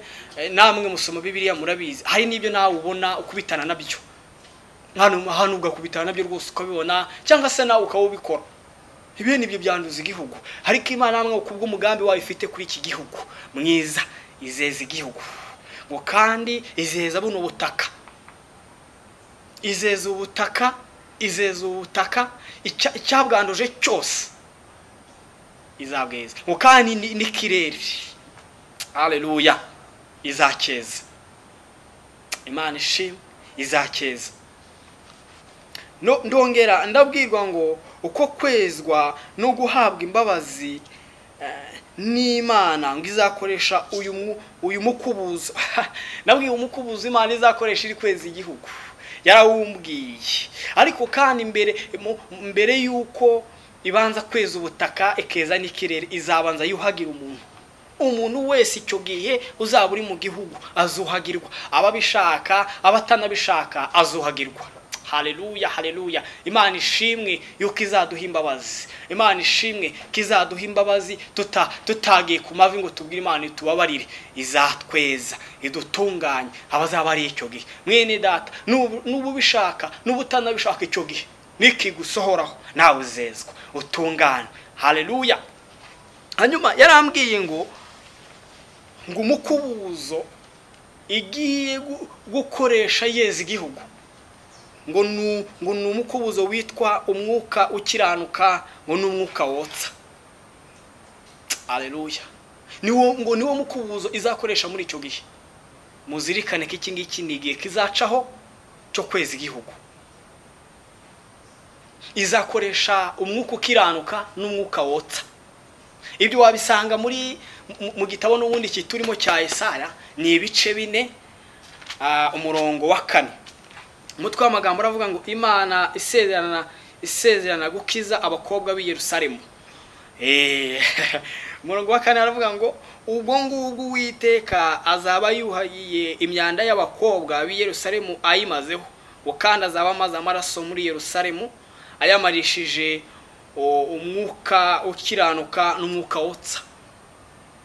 namwe musoma Bibiliya murabizi. Hari n'ibyo nawe ubona ukubitana nabyo, hano ugakubitana nabyo rwose ukabibona, cyangwa se nawe ukawubikora. Ibyo nibyo byanduza igihugu. Ariko Imana namwe kubw'umugambi wayo ifite kuri iki gihugu mwiza, izeza igihugu, ngo kandi izeza buno butaka, izeza ubutaka, izeza ubutaka icyabwanduje cyose izabweza, ngo kandi n'ikirere. Haleluya, izakeza. Imana ishimwe, izakeza. No ndongera ndabwirwa ngo uko kwezwa no guhabwa imbabazi n'Imana ngo izakoresha uyu mukubuzo. Nabwiye umukubuzo Imana izakoresha iri kweza igihugu, yarawumbwiye. Ariko kandi mbere yuko ibanza kweza ubutaka ikeza n'ikirere, izabanza yuhagira umuntu. Umuntu wese icyo gihe uzaba uri mu gihugu azuhagirwa, ababishaka abatanabishaka azuhagirwa. Haleluya, haleluya. Imana ishimwe yuko izaduha imbabazi. Imana ishimwe ko izaduha imbabazi tutagiye ku mavi ngo tubwire Imana itubabarire. Izatweza, idutunganye abazaba ari icyo gihe. Mwene data, nubu bishaka nubu utanabishaka icyo gihe nikigusohoraho nawe uzezwa utungane. Haleluya. Hanyuma yarambwiye ngo umukubuzo igiye gukoresha yeza igihugu, ngo ni umukubuzo witwa umwuka ukiranuka, ngo ni umwuka wotsa. Haleluya. Niwo ngo niwo mukubuzo izakoresha muri icyo gihe. Muzirikane ko iki ngiki ni igihe kizacaho cyo kweza igihugu. Izakoresha umwuka ukiranuka n'umwuka wotsa. Ibyo wabisanga muri mu gitabo n'ubundi kiturimo cya Yesaya, ni ibice 4 umurongo wa 4. Umutwe w'amagambo uravuga ngo Imana isezerana gukiza abakobwa b'i Yerusalemu. Umurongo wa 4 aravuga ngo ubwo ngubwo Uwiteka azaba yuhagiye imyanda y'abakobwa b'i Yerusalemu ayimazeho, kandi azaba amaze amaraso muri Yerusalemu ayamarishije umwuka ukiranuka n'umwuka wotsa.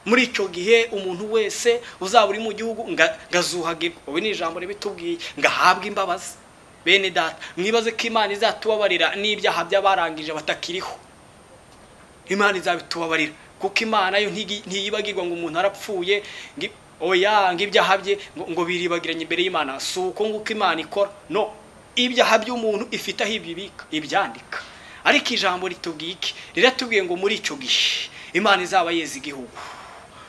Muri icyo gihe umuntu wese uzaba uri mu gihugu ngazuhagirwa. Ubu ni ijambo ribitubwiye, ngahabwa imbabazi. Bene data, mwibaze ko Imana izatubabarira n'ibyaha by'abarangije batakiriho. Imana izabitubabarira, kuko Imana yo ntiyibagirwa ngo umuntu arapfuye, oya ngo ibyaha bye ngo biribagiranye imbere y'Imana. Si uko nguko Imana ikora. No, ibyaha by'umuntu ifite aho ibibika, ibyandika. Ariko ijambo ritubwiye iki? Riratubwiye ngo muri icyo gihe Imana izaba yeza igihugu.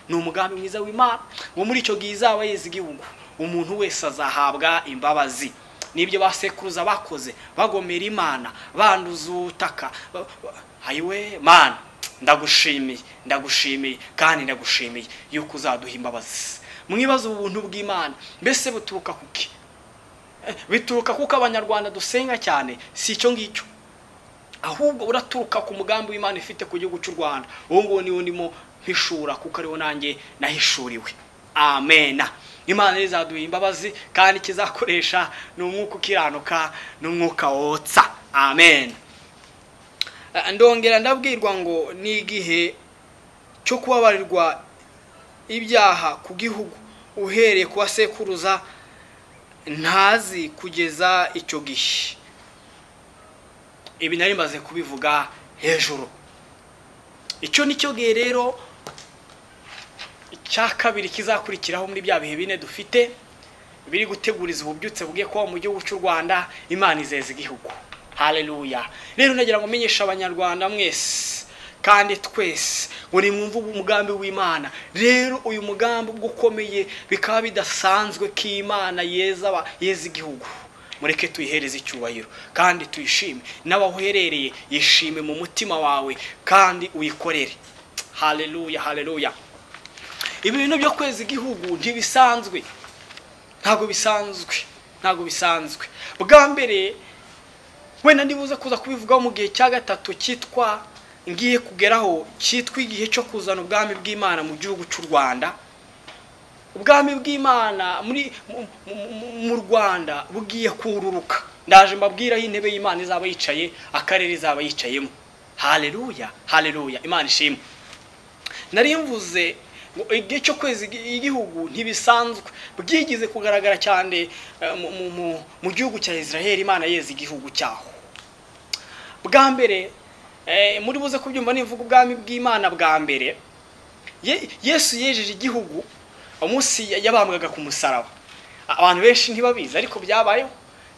Ni umugambi mwiza w'Imana ngo muri icyo gihe izaba yeza igihugu, umuntu wese azahabwa imbabazi. Nibyo basekuruza bakoze, bagomera Imana, banduza ubutaka. Hayiwe Mana, Ndagushimiye, ndagushimiye kandi ndagushimiye yuko uzaduha imbabazi. Mwibaze ubuntu bw'Imana mbese buturuka kuki? Bituruka kuko Abanyarwanda dusenga cyane, si icyo ngicyo, ahubwo uraturuka ku mugambi w'Imana ifite ku gihugu cy'u Rwanda. Uwo nguwo niwo ndimo mpishura kuko ariwo nanjye nahishuriwe. Amena. Imana izaduha imbabazi kandi kizakoresha ni umwuka ukiranuka n'umwuka wotsa. Amen. Ndongera ndabwirwa ngo ni igihe cyo kubabarirwa ibyaha ku gihugu uhereye ku basekuruza ntazi kugeza icyo gihe. Ibi nari maze kubivuga hejuru. Icyo nicyo gihe rero icya kabiri kizakurikiraho muri bya bihe bine dufite biri guteguriza ububyutse bugiye kuba mu gihugu cy'u Rwanda. Imana izeza igihugu. Haleluya. Rero nagira ngo menyeshe Abanyarwanda mwese kandi twese ngo nimwumve umugambi w'Imana. Rero uyu mugambi ukomeye bikaba bidasanzwe ko Imana yeza igihugu. Mureke tuyihereze icyubahiro kandi tuyishime, n'abaherereye yishime mu mutima wawe kandi uyikorere. Haleluya, haleluya. Ibi bintu byo kweza igihugu ntibisanzwe, ntago bisanzwe, ntago bisanzwe. Bwa mbere wenda ndibuze kuza kubivugaho mu gihe cya gatatu cyitwa ngiye kugeraho, cyitwa igihe cyo kuzana ubwami bw'Imana mu gihugu cy'u Rwanda. Ubwami bw'Imana muri mu Rwanda bugiye kururuka. Ndaje mbabwira aho intebe y'Imana izaba yicaye, akarere izaba yicayemo. Haleluya, haleluya. Imana ishimwe. Nari mvuze ngo igihe cyo kweza igihugu ntibisanzwe, bwigize kugaragara cyane mu gihugu cya Israel. Imana yeza igihugu cyaho. Bwa mbere muri buze kubyumva nimvuga ubwami bw'Imana bwa mbere, Yesu yejeje igihugu umunsi yabambwaga ku musaraba. Abantu benshi ntibabizi ariko byabayeho.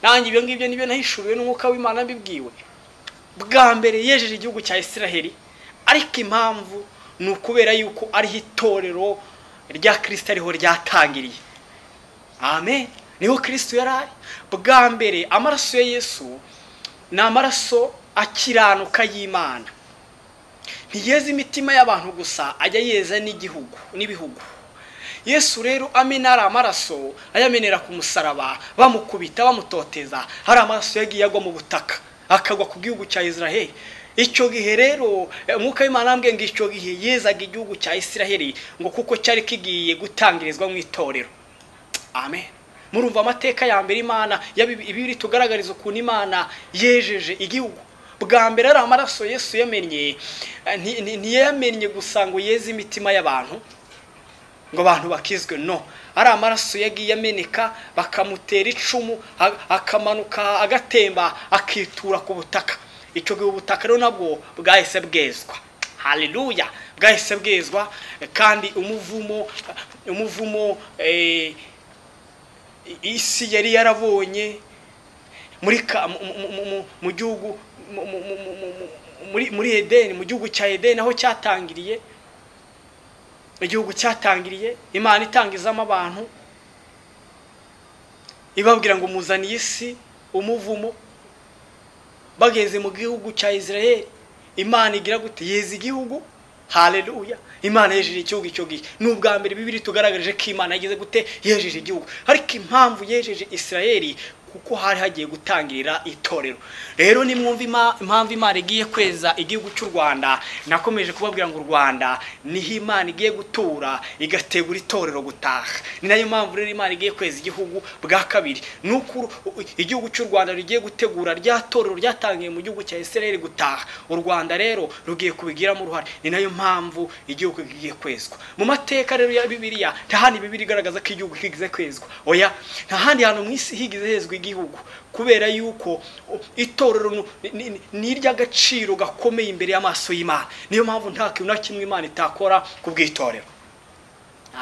Nanjye ibyo ngibyo nibyo nahishuriwe n'umwuka w'Imana mbibwiwe. Bwa mbere yejeje igihugu cya Israel, ariko impamvu ni ukubera yuko ariho itorero rya Kristo ariho ryatangiriye. Amen. Niho Kristo yari ari. Bwa mbere amaraso ya Yesu ni amaraso akiranuka y'Imana. Ntiyeza imitima y'abantu gusa, ajya yeza n'igihugu n'ibihugu. Yesu rero amena ari amaraso ayamenera ku musaraba, bamukubita bamutoteza, hari amaraso yagiye agwa mu butaka akagwa ku gihugu cya Israel. Icyo gihe rero umwuka w'Imana ambwiye ngo icyo gihe yezaga igihugu cya Israel ngo kuko cyari kigiye gutangirizwa mu itorero. Amen. Murumva amateka ya mbere Imana ibiri tugaragariza ukuntu Imana yejeje igihugu. Bwa mbere ari amaraso Yesu yamennye, ntiyamennye gusa ngo yeze imitima y'abantu ngo abantu bakizwe, no, ari amaraso yagiye ameneka bakamutera icumu akamanuka agatemba akitura ku butaka. Icyo gihe ubutaka rero nabwo bwahise bwezwa. Haleluya, bwahise bwezwa kandi umuvumo isi yari yarabonye muri mu gihugu muri Edeni, mu gihugu cya Edeni aho cyatangiriye, igihugu cyatangiriye Imana itangizamo abantu ibabwira ngo muzaniye isi umuvumo. Bageze mu gihugu cya Israel, Imana igira gute? Yeza igihugu. Haleluya. Imana yejeje igihugu icyo gihe. Ni ubwa mbere Bibiliya tugaragaje ko Imana yagize gute? Yejeje igihugu. Ariko impamvu yejeje Israel kuko hari hagiye gutangirira itorero. Rero nimwumva impamvu Imana igiye kweza igihugu cy'u Rwanda, nakomeje kubabwira ngo u Rwanda niho Imana igiye gutura igategura itorero gutaha. Ni nayo mpamvu rero Imana igiye kweza igihugu bwa kabiri, nuko igihugu cy'u Rwanda rigiye gutegura rya torero ryatangiye mu gihugu cya Israel gutaha. U Rwanda rero rugiye kubigiramo uruhare. Ni nayo mpamvu igihugu kigiye kwezwa. Mu mateka rero ya Bibiliya nta handi Bibiliya igaragaza ko igihugu kigize kwezwa. Oya, nta handi hantu mu isi higize hezwa igihugu, kubera yuko itorero ni iry'agaciro gakomeye imbere y'amaso y'Imana. Niyo mpamvu nta kintu na kimwe Imana itakora ku bw'itorero.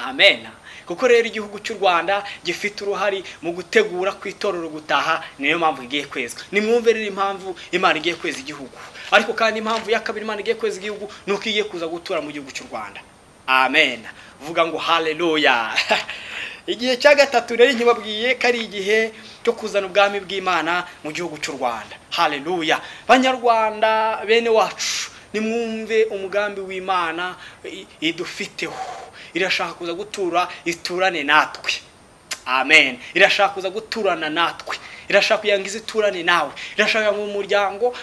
Amen. Kuko rero igihugu cy'u Rwanda gifite uruhare mu gutegura ku itorero gutaha, niyo mpamvu igiye kwezwa. Nimwumve rero impamvu Imana igiye kweza igihugu. Ariko kandi impamvu ya kabiri Imana igiye kweza igihugu nuko igiye kuza gutura mu gihugu cy'u Rwanda. Amen. Vuga ngo haleluya. Igihe cya gatatu rero nkibabwiye ko ari igihe cyo kuzana ubwami bw'Imana mu gihugu cy'u Rwanda. Haleluya. Banyarwanda bene wacu, Nimwumve umugambi w'Imana idufiteho. Irashaka kuza gutura iturane natwe. Amen. Irashaka kuza guturana natwe. Irashaka kugira ngo iziturane nawe. Irashaka ngo umuryango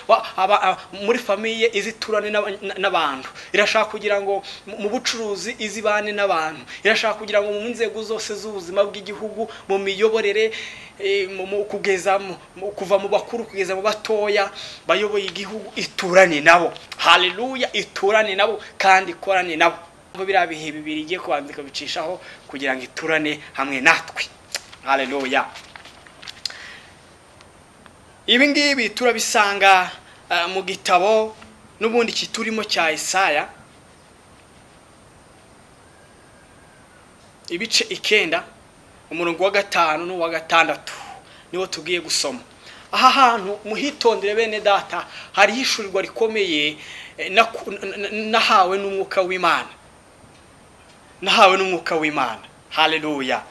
muri famiye iziturane n'abantu. Irashaka kugira ngo mu bucuruzi izibane n'abantu. Irashaka kugira ngo mu nzego zose z'ubuzima bw'igihugu, mu miyoborere, kugeza kuva mu bakuru kugeza mu batoya bayoboye igihugu, iturane nabo. Haleluya, iturane nabo kandi ikorane nabo. Biriya bihe bibiri igiye kubanza ikabicishaho kugira ngo iturane hamwe natwe. Haleluya. Ibi ngibi turabisanga mu gitabo n'ubundi kiturimo cya Isaya, ibice 9 umurongo wa 5 n'uwa 6 niwo tugiye gusoma. Aha hantu muhitondere bene data, hari hishurirwa rikomeye nahawe n'umwuka w'Imana. Nahawe n'umwuka w'Imana. Haleluya.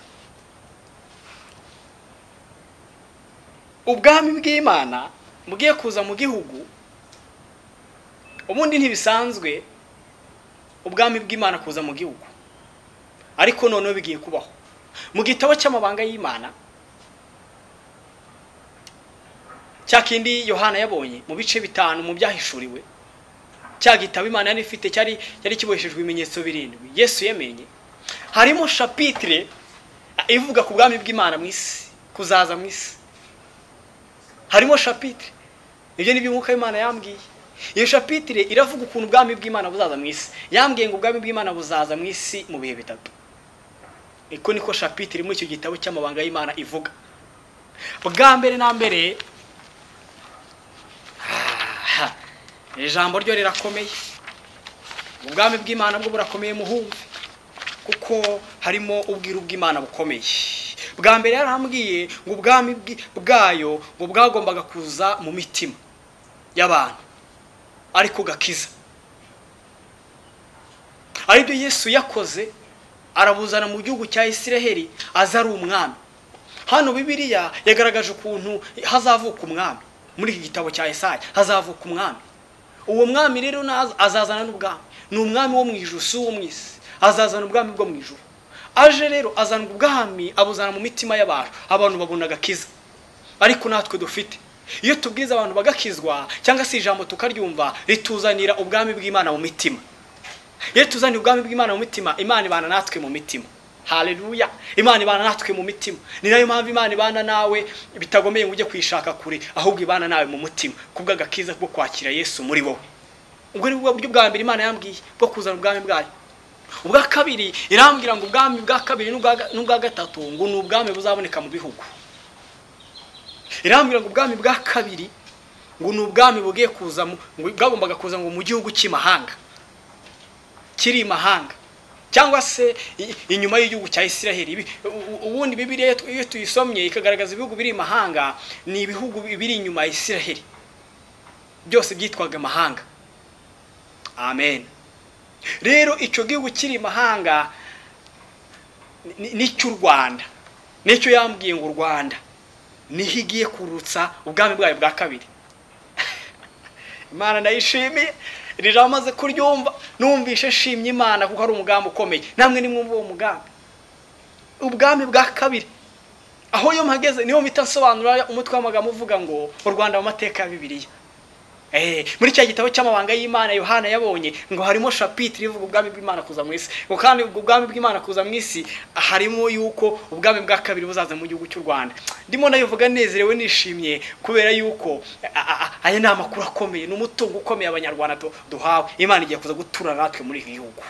Ubwami bw'Imana bugiye kuza mu gihugu. Ubundi ntibisanzwe ubwami bw'Imana kuza mu gihugu, ariko noneho bigiye kubaho. Mu gitabo cy'amabanga y'Imana cya kindi Yohana yabonye mu bice 5 mu byahishuriwe, cya gitabo Imana yari ifite cyari kiboheshejwe ibimenyetso 7 Yesu yemenye, harimo chapitre ivuga ku bwami bw'Imana mu isi, kuzaza mu isi. Harimo chapitre. Ibyo ni by'umwuka w'Imana yambwiye. Iyo chapitre iravuga ukuntu ubwami bw'Imana buzaza mu isi. Yambwiye ngo ubwami bw'Imana buzaza mu isi mu bihe 3. Iko niko chapitre muri icyo gitabo cy'amabanga y'Imana ivuga. Bwa mbere na mbere, ijambo ryo rirakomeye. Ubwami bw'Imana bwo burakomeye, muhumve, kuko harimo ubwiru bw'Imana bukomeye. Bwa mbere yarambwiye ngo ubwami bwayo ngo bwagombaga kuza mu mitima y'abantu, ariko gakiza. Aribyo Yesu yakoze, arabuzana mu gihugu cya Isiraheli aza ari umwami. Hano Bibiliya yagaragaje ukuntu hazavuka umwami. Muri iki gitabo cya Isaya hazavuka umwami. Uwo mwami rero azazana n'ubwami. Ni umwami wo mu ijuru, si uwo mu isi. Azazana ubwami bwo mu ijuru. Aje rero azana ubwami, abuzana mu mitima y'abantu. Abantu babona agakiza. Ariko natwe dufite, iyo tubwiza abantu bagakizwa cyangwa se ijambo tukaryumva, rituzanira ubwami bw'Imana mu mitima. Iyo tuzaniye ubwami bw'Imana mu mitima, Imana ibana natwe mu mitima. Haleluya. Imana ibana natwe mu mitima. Ni nayo mpamvu Imana ibana nawe bitagomeye ngo ujye kwishaka kure, ahubwo ibana nawe mu mutima kubw'agakiza bwo kwakira Yesu muri wowe. Ubwo ni bwo buryo bwa mbere Imana yambwiye bwo kuzana ubwami bwayo. Ubwa kabiri irambwira ngo ubwami bwa kabiri n'ubwa gatatu ngo ni ubwami buzaboneka mu bihugu. Irambwira ngo ubwami bwa kabiri ngo ni ubwami bugiye kuza, bwagombaga kuza ngo mu gihugu cy'imahanga, kiri imahanga, cyangwa se inyuma y'igihugu cya Isiraheli. Ubundi Bibiliya iyo tuyisomye ikagaragaza ibihugu biri imahanga, ni ibihugu biri inyuma ya Isiraheli, byose byitwaga amahanga. Amen. Rero icyo gihugu kiri imahanga ni cy'u Rwanda. Nicyo yambwiye ngo u Rwanda niho igiye kurutsa ubwami bwayo bwa kabiri. Imana ndayishimiye. Iri jambo maze kuryumva numvishe nshimye Imana, kuko ari umugambi ukomeye. Namwe nimwumva uwo mugambi, ubwami bwa kabiri. Aho yo mpageze niho mpita nsobanura umutwe w'amagambo uvuga ngo u Rwanda mu mateka ya Bibiliya. Muri cya gitabo cy'amabanga y'Imana Yohana yabonye ngo harimo chapitre ivuga ubwami bw'Imana kuza mu isi. Ngo kandi ubwo ubwami bw'Imana kuza mu isi harimo yuko ubwami bwa kabiri buzaza mu gihugu cy'u Rwanda. Ndimo nayivuga nezerewe nishimye kubera yuko aya ni amakuru akomeye, ni umutungo ukomeye abanyarwanda duhawe. Imana igiye kuza gutura natwe muri iki gihugu.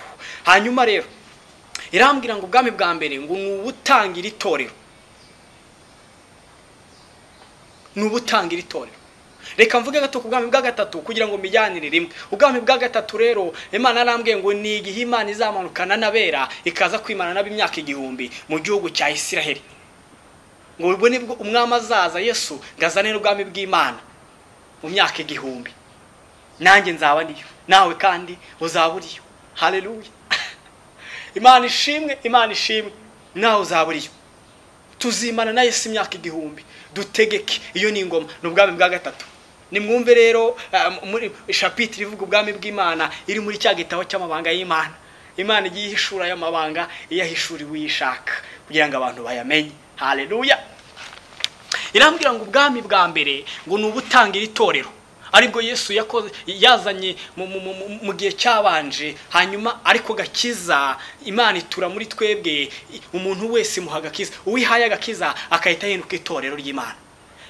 Hanyuma rero irambwira ngo ubwami bwa mbere ngo ni ubutangira itorero. Ni ubutangira itorero. Reka mvuge gato ku bwami bwa gatatu kugira ngo mbijyanire rimwe. Ubwami bwa gatatu rero Imana yarambwiye ngo ni igihe Imana izamanukana n'abera ikaza kwimana nabo imyaka 1000 mu gihugu cya Isiraheli. Ngo ubwo nibwo umwami azaza Yesu ngazanira ubwami bw'Imana mu myaka 1000. Nanjye nzaba ndiyo, nawe kandi uzaba uriyo. Haleluya. Imana ishimwe, Imana ishimwe, nawe uzaba uriyo. Tuzimana na Yesu imyaka 1000 dutegeke. Iyo ni ingoma, ni ubwami bwa gatatu. Nimwumve rero muri chapitre ivuga ubwami bw'Imana iri muri cya gitabo cy'amabanga y'Imana. Imana igiye ihishura y'amabanga iyahishuriwe uyishaka kugira ngo abantu bayamenye. Haleluya. Irambwira ngo ubwami bwa mbere ngo ni ubutangira itorero, aribwo Yesu yakoze yazanye mu gihe cyabanje, hanyuma ariko gakiza Imana itura muri twebwe, umuntu wese muha gakiza, uwihaye agakiza akahita ahinduka itorero ry'Imana.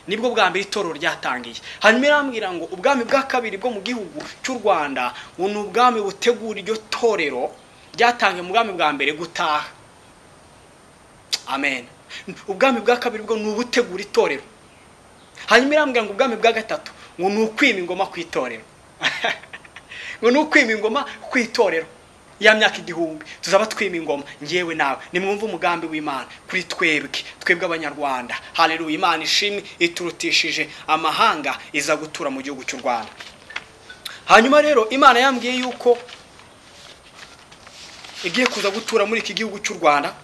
Nibwo bwa mbere itorero ryatangiye. Hanyuma irambwira ngo ubwami bwa kabiri bwo mu gihugu cy'u Rwanda ni ubwami butegura iryo torero ryatangiye mu bwami bwa mbere gutaha. Amen. Ubwami bwa kabiri bwo ni ubutegura itorero. Hanyuma irambwira ngo ubwami bwa gatatu ngo ni ukwima ingoma ku itorero. Ngo ni ukwima ingoma ku itorero. Ya myaka 1000 tuzaba twima ingoma ngewe nawe. Nimwumve umugambi w'Imana kuri twebwe, twebwe abanyarwanda. Haleluya. Imana ishimwe iturutishije amahanga iza gutura mu gihugu cy'u Rwanda. Hanyuma rero Imana yambwiye yuko igiye kuza gutura muri iki gihugu cy'u Rwanda.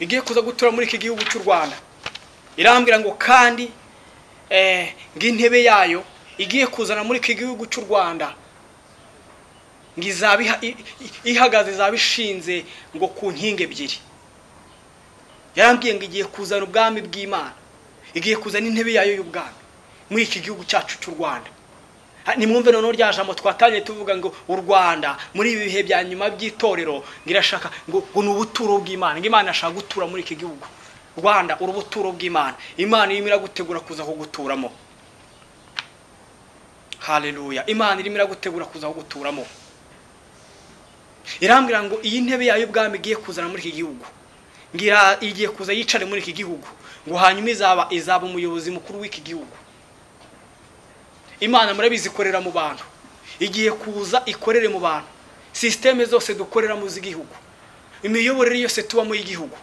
Igiye kuza gutura muri iki gihugu cy'u Rwanda. Irambwira ngo kandi ng'intebe yayo igiye kuzana muri iki gihugu cy'u Rwanda ngizaba ihagaze izabishinze ngo ku nkingi ebyiri. Yarambwiye ngo igiye kuzana ubwami bw'Imana, igiye kuzana intebe yayo y'ubwami muri iki gihugu cyacu cy'u Rwanda. Nimwumve noneho rya jambo twatangiye tuvuga ngo u Rwanda muri ibi bihe bya nyuma by'itorero ngirashaka ngo ni ubuturo bw'Imana, ngo Imana ashaka gutura muri iki gihugu. Rwanda urubuturo bw'Imana. Imana irimo iragutegura kuza kuguturamo. Haleluya. Imana irimo iragutegura kuza kuguturamo. Irambwira ngo iyi ntebe yayo ubwami igiye kuzana muri iki gihugu, ngira igiye kuza yicare muri iki gihugu, ngo hanyuma izaba umuyobozi mukuru w'iki gihugu. Imana murabizi ikorera mu bantu, igiye kuza ikorere mu bantu. Systeme zose dukorera mu z'igihugu, imiyoborere yose tubamo y'igihugu,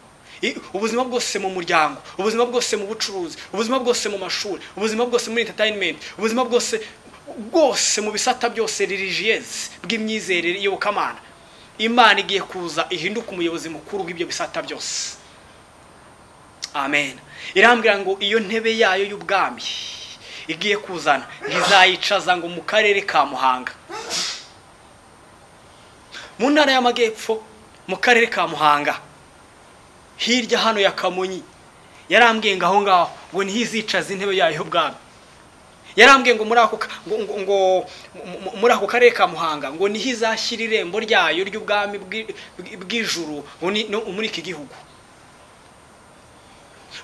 ubuzima bwose mu muryango, ubuzima bwose mu bucuruzi, ubuzima bwose mu mashuri, ubuzima bwose muri entertainment, ubuzima bwose bwose mu bisata byose religieuse bw'imyizerere iyobokamana. Imana igiye kuza ihinduka umuyobozi mukuru w'ibyo bisata byose. Amen. Irambwira ngo iyo ntebe yayo y'ubwami igiye kuzana ngizayicaza ngo mu karere ka Muhanga, mu ntara y'Amajyepfo, mu karere ka Muhanga, hirya hano ya Kamonyi. Yarambwiye ngo aho ngaho ngo ntizicaza intebe yayo y'ubwami. Yarambwiye ngo muri ako karere ka Muhanga ngo nihizashyira irembo ryayo ry'ubwami bw'ijuru ngo ni muri iki gihugu.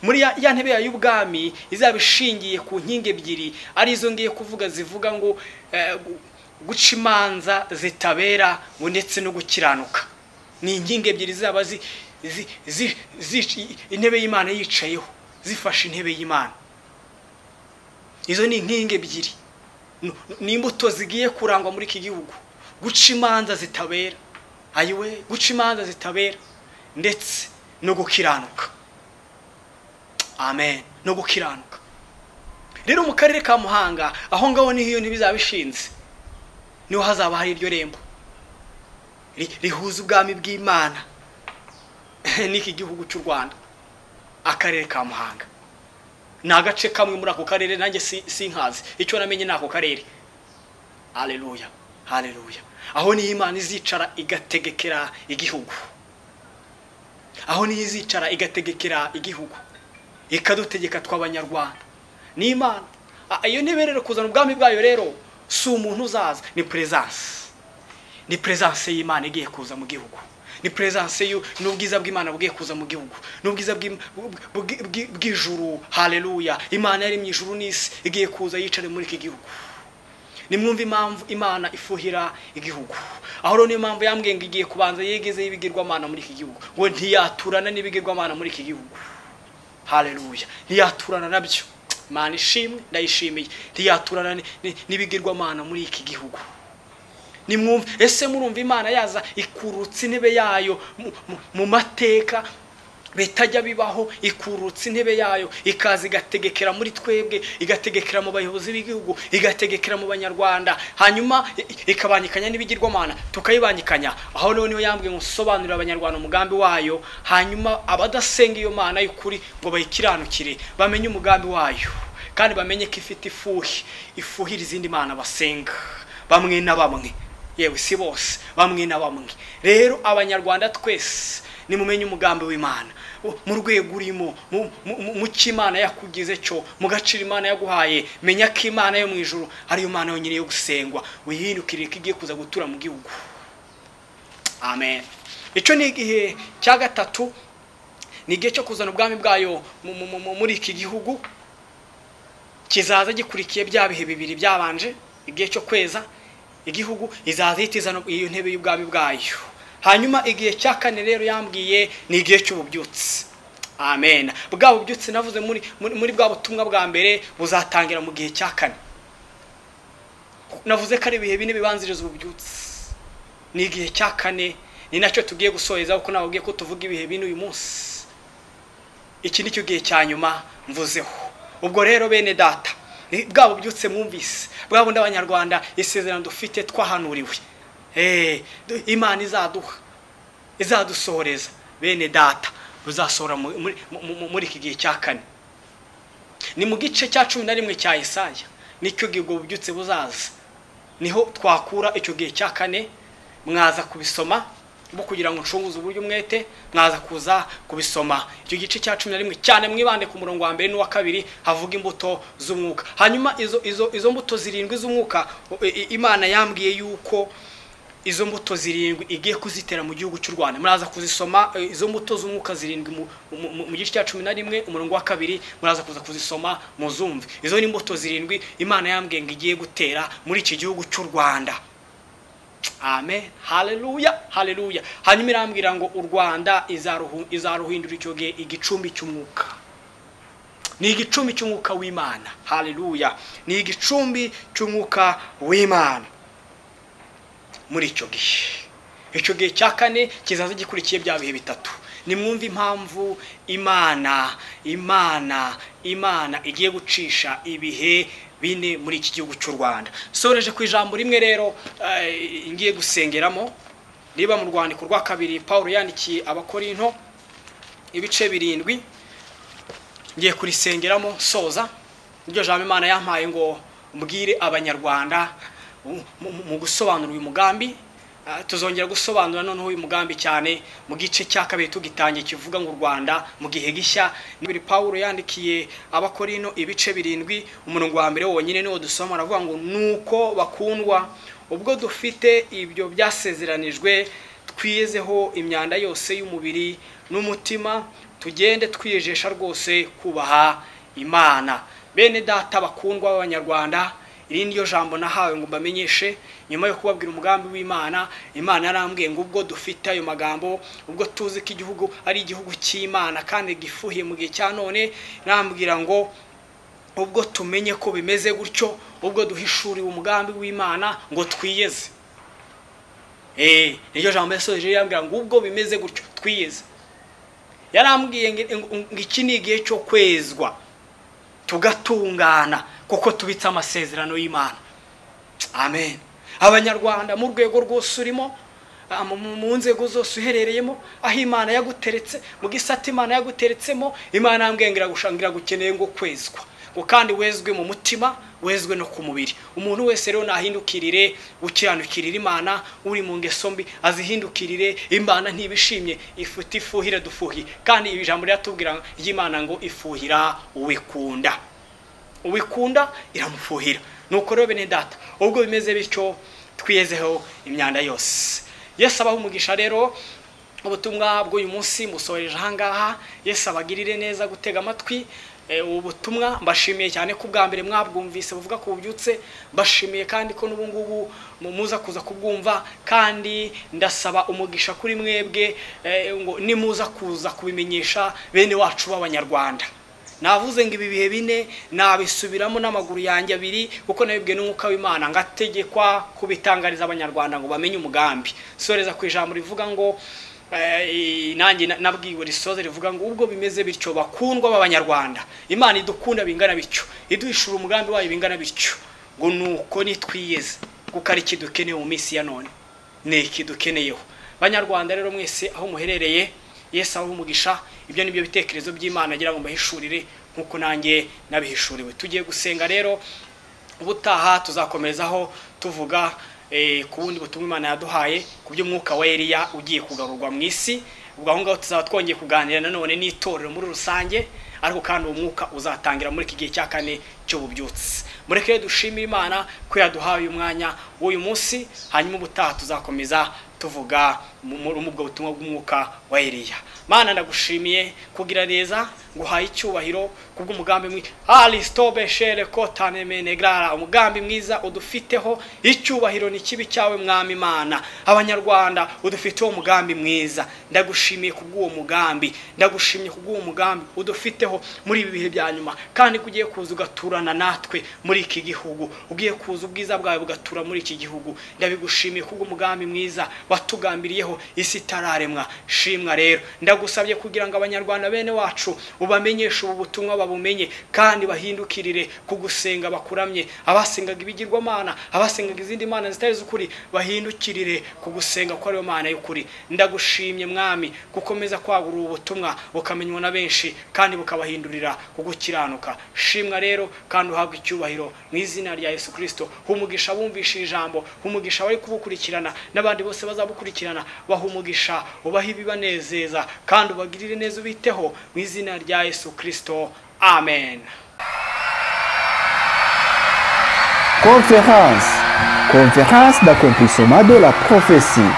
Muri ya ntebe yayo y'ubwami izaba ishingiye ku nkingi ebyiri, arizo ngiye kuvuga zivuga ngo guca imanza zitabera ngo ndetse no gukiranuka. Ni inkingi ebyiri zaba intebe y'Imana yicayeho, zifashe intebe y'Imana. Izo ni inkingi ebyiri, ni imbuto zigiye kurangwa muri iki gihugu. Guca imanza zitabera, ayiwe, guca imanza zitabera ndetse no gukiranuka. Amen. No gukiranuka. Rero mu karere ka Muhanga aho ngaho niho iyo ntibizabishinze, niho hazaba hari iryo rembo rihuza ubwami bw'Imana n'iki gihugu cy'u Rwanda. Akarere ka Muhanga ni agace kamwe muri ako karere, nanjye sinkazi, icyo namenye ni ako karere. Haleluya, haleluya. Aho niho Imana izicara igategekera igihugu. Aho niho izicara igategekera igihugu, ikadutegeka tw'abanyarwanda. Ni Imana. Iyo ntebe rero kuzana ubwami bwayo rero si umuntu uzaza, ni presence. Ni presence y'Imana igiye kuza mu gihugu. Ni presence n'ubwiza bw'Imana bugiye kuza mu gihugu, n'ubwiza bw'ijuru. Haleluya. Imana yari mu ijuru n'isi igiye kuza yicare muri iki gihugu. Nimwumve impamvu Imana ifuhira igihugu. Aho rero niyo mpamvu yambwiye ngo igiye kubanza yegeze ibigirwamana muri iki gihugu, ngo ntiyaturana n'ibigirwamana muri iki gihugu. Haleluya. Ntiyaturana nabyo. Imana ishimwe, ndayishimiye. Ntiyaturana n'ibigirwamana muri iki gihugu. Nimwumve, ese murumva Imana yaza ikurutsa intebe yayo mu mateka bitajya bibaho, ikurutsa intebe yayo ikaza igategekera muri twebwe, igategekera mu bayobozi b'igihugu, igategekera mu banyarwanda, hanyuma ikabangikanya n'ibigirwamana tukayibangikanya. Aho rero niho yambwiye ngo nsobanurire abanyarwanda umugambi wayo, hanyuma abadasenga iyo mana y'ukuri ngo bayikiranukire, bamenye umugambi wayo, kandi bamenye ko ifite ifuhi, ifuhira izindi mana basenga bamwe na bamwe, yewe si bose, bamwe na bamwe. Rero abanyarwanda twese nimumenye umugambi w'Imana mu rwego urimo, mu cy'Imana yakugize cyo, mu gaciro Imana yaguhaye. Menya ko Imana yo mu ijuru ariyo Mana yonyine yo gusengwa, wihindukirire ko igiye kuza gutura mu gihugu. Amen. Icyo ni igihe cya gatatu, ni igihe cyo kuzana ubwami bwayo muri iki gihugu, kizaza gikurikiye bya bihe bibiri byabanje. Igihe cyo kweza igihugu, izaza itizana iyo ntebe y'ubwami bwayo. Hanyuma igihe cya kane rero yambwiye ni igihe cy'ububyutse. Amen. Bwa bubyutse navuze muri bwa butumwa bwa mbere buzatangira mu gihe cya kane. Navuze ko ari ibihe bine bibanziriza ububyutse. Ni igihe cya kane, ni nacyo tugiye gusoheza, kuko nababwiye ko tuvuga ibihe bine uyu munsi. Iki nicyo gihe cya nyuma mvuzeho. Ubwo rero bene data, bwa bubyutse mwumvise, bwa bundi abanyarwanda isezerano dufite twahanuriwe, Imana izaduha, izadusohoreza, bene data buzasohora muri iki gihe cya kane. Ni mu gice cya 11 cya Yesaya nicyo gihe ubwo bubyutse buzaza, niho twakura icyo gihe cya kane. Mwaza kubisoma bo kugira ngo ncunguze uburyo umwete, mwaza kuza kubisoma icyo gice cya 11 cyane, mwibande ku murongo wa mbere n'uwa kabiri, havuga imbuto z'umwuka. Hanyuma izo mbuto zirindwi z'umwuka, Imana yambwiye yuko izo mbuto zirindwi igiye kuzitera mu gihugu cy'u Rwanda. Muraza kuzisoma izo mbuto z'umwuka zirindwi mu gice cya 11 umurongo wa kabiri, muraza kuza kuzisoma muzumve. Izo ni imbuto zirindwi Imana yambwiye ngo igiye gutera muri iki gihugu cy'u Rwanda. Amen. Haleluya, haleluya. Hanyuma irambwira ngo u Rwanda izaruhindura icyo gihe igicumbi cy'umwuka. Ni igicumbi cy'umwuka w'Imana. Haleluya. Ni igicumbi cy'umwuka w'Imana muri icyo gihe. Icyo gihe cya kane kizaza gikurikiye bya bihe bitatu. Nimwumve impamvu Imana igiye gucisha ibihe bine muri iki gihugu cy'u Rwanda. Soreje ku ijambo rimwe rero ngiye gusengeramo, niba mu rwandiko rwa kabiri Paulo yandikiye Abakorinto ibice 7, ngiye kurisengeramo soza. Iryo jambo Imana yampaye ngo mbwire abanyarwanda mu gusobanura uyu mugambi. Tuzongera gusobanura noneho uyu mugambi cyane mu gice cya kabiri tugitangiye, kivuga ngo u Rwanda mu gihe gishya. Nibiri Paulo yandikiye Abakorino ibice 7 umurongo wa mbere wonyine niwo dusoma, aravuga ngo nuko bakundwa, ubwo dufite ibyo byasezeranijwe, twiyezeho imyanda yose y'umubiri n'umutima, tugende twiyejesha rwose kubaha Imana. Bene data bakundwa b'abanyarwanda, iri niyo jambo nahawe ngo mbamenyeshe nyuma yo kubabwira umugambi w'Imana. Imana yarambwiye ngo ubwo dufite ayo magambo, ubwo tuzi ko igihugu ari igihugu cy'Imana kandi gifuhiye mu gihe cya none, irambwira ngo ubwo tumenye ko bimeze gutyo, ubwo duhishuriwe umugambi w'Imana ngo twiyeze. Iryo jambo yasoje yarambwira ngo ubwo bimeze gutyo twiyeze. Yarambwiye ngo iki ni igihe cyo kwezwa tugatungana, kuko tubitse amasezerano y'Imana. Amen. Abanyarwanda mu rwego rwose urimo, mu nzego zose uherereyemo, aho Imana yaguteretse, mu gisata Imana yaguteretsemo, Imana yambwiye ngo iragushangira gukeneye ngo kwezwa, ngo kandi wezwe mu mutima, wezwe no ku mubiri. Umuntu wese rero nahindukirire gukiranukirira Imana, uri mu ngeso mbi azihindukirire Imana ntibishimye, ifuti ifuhira dufuhi. Kandi ijambo riratubwira ry'Imana ngo ifuhira uwikunda, uwikunda iramufuhira. Nuko rero bene data, ubwo bimeze bityo twiyezeho imyanda yose. Yesu abaha umugisha. Rero ubutumwa bw'uyu munsi musoreje ahangaha. Yesu abagirire neza gutega amatwi ubutumwa. Mbashimiye cyane ko bwa mbere mwabwumvise buvuga ku bubyutse, mbashimiye kandi ko n'ubu ngubu muza kuza kubwumva, kandi ndasaba umugisha kuri mwebwe ngo nimuza kuza kubimenyesha bene wacu b'abanyarwanda. Navuze ngo ibi bihe bine nabisubiramo n'amaguru yanjye abiri, kuko nabibwiwe n'umwuka w'Imana ngategekwa kubitangariza abanyarwanda ngo bamenye umugambi. Soreza ku ijambo rivuga ngo Nanjye nabwiwe risoze rivuga ngo ubwo bimeze bityo, bakundwa b'Abanyarwanda, Imana idukunda bingana bityo, iduhishura umugambi wayo bingana bityo, ngo nuko nitwiyeze kuko ari ikidukeneye mu minsi ya none, ni ikidukeneyeho. Banyarwanda rero mwese aho muherereye, Yesu abahe umugisha. Ibyo nibyo bitekerezo by'Imana agira ngo mbahishurire nkuko nanjye nabihishuriwe. Tugiye gusenga rero, ubutaha tuzakomerezaho tuvuga ku bundi butumwa Imana yaduhaye ku by'umwuka wa Eliya ugiye kugarurwa mu isi. Ubwo aho ngaho tuzaba twongeye kuganira nanone n'itorero muri rusange, ariko kandi uwo mwuka uzatangira muri iki gihe cya kane cy'ububyutse. Mureke dushimire Imana ko yaduhaye uyu mwanya w'uyu munsi, hanyuma ubutaha tuzakomeza tuvuga muri ubwo butumwa bw'umwuka wa Eliya. Mana, ndagushimiye kugira neza, nguhaye icyubahiro kubw'umugambi mwiza Aristobe shere kotane menegrara, umugambi mwiza udufiteho. Icyubahiro ni kibi cyawe Mwami Imana. Abanyarwanda udufiteho umugambi mwiza, ndagushimiye kubw'uwo mugambi, ndagushimiye kubw'uwo mugambi udufiteho muri ibi bihe bya nyuma, kandi kugiye kuza ugaturana natwe muri iki gihugu, ugiye kuza ubwiza bwawe bugatura muri iki gihugu. Ndabigushimiye kubw'umugambi mwiza watugambiriyeho isi itararemwa. Shimwa rero, ndagusabye kugira ngo Abanyarwanda bene wacu ubamenyeshe ubu butumwa, babumenye kandi bahindukirire kugusenga bakuramye. Abasengaga ibigirwamana, abasengaga izindi mana zitari z'ukuri, bahindukirire kugusenga ko ariyo Mana y'ukuri. Ndagushimye Mwami gukomeza kwagura ubu butumwa bukamenywa na benshi kandi bukabahindurira kugukiranuka. Shimwa rero kandi uhabwe icyubahiro mu izina rya Yesu Kristo. Humugisha bumvisha ijambo, humugisha bari kubukurikirana n'abandi bose bazabukurikirana, bahumugisha ubahe ibibanezeza kandi ubagirire neza, ubiteho mu izina rya Yesu Kristo. Amen. Conférence. Conférence d'accomplissement de la prophétie.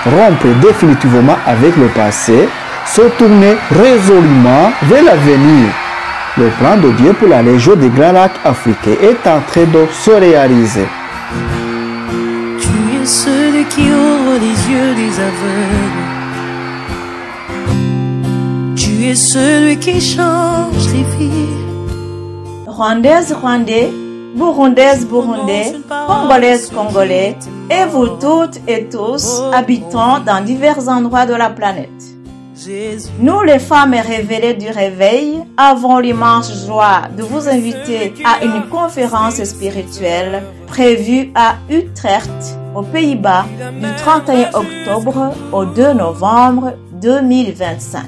Rompre définitivement avec le passé, se tourner résolument vers l'avenir. Le plan de Dieu pour la région des Grands Lacs africains est en train de se réaliser. Tu es celui qui ouvre les yeux des aveugles. Tu es celui qui change les vies. Rwandaises, Rwandais, Burundaises, Burundais, Congolaises, Congolais, et vous toutes et tous habitants dans divers endroits de la planète. Nous, les femmes révélées du réveil, avons l'immense joie de vous inviter à une conférence spirituelle prévue à Utrecht, aux Pays-Bas, du 31 octobre au 2 novembre 2025.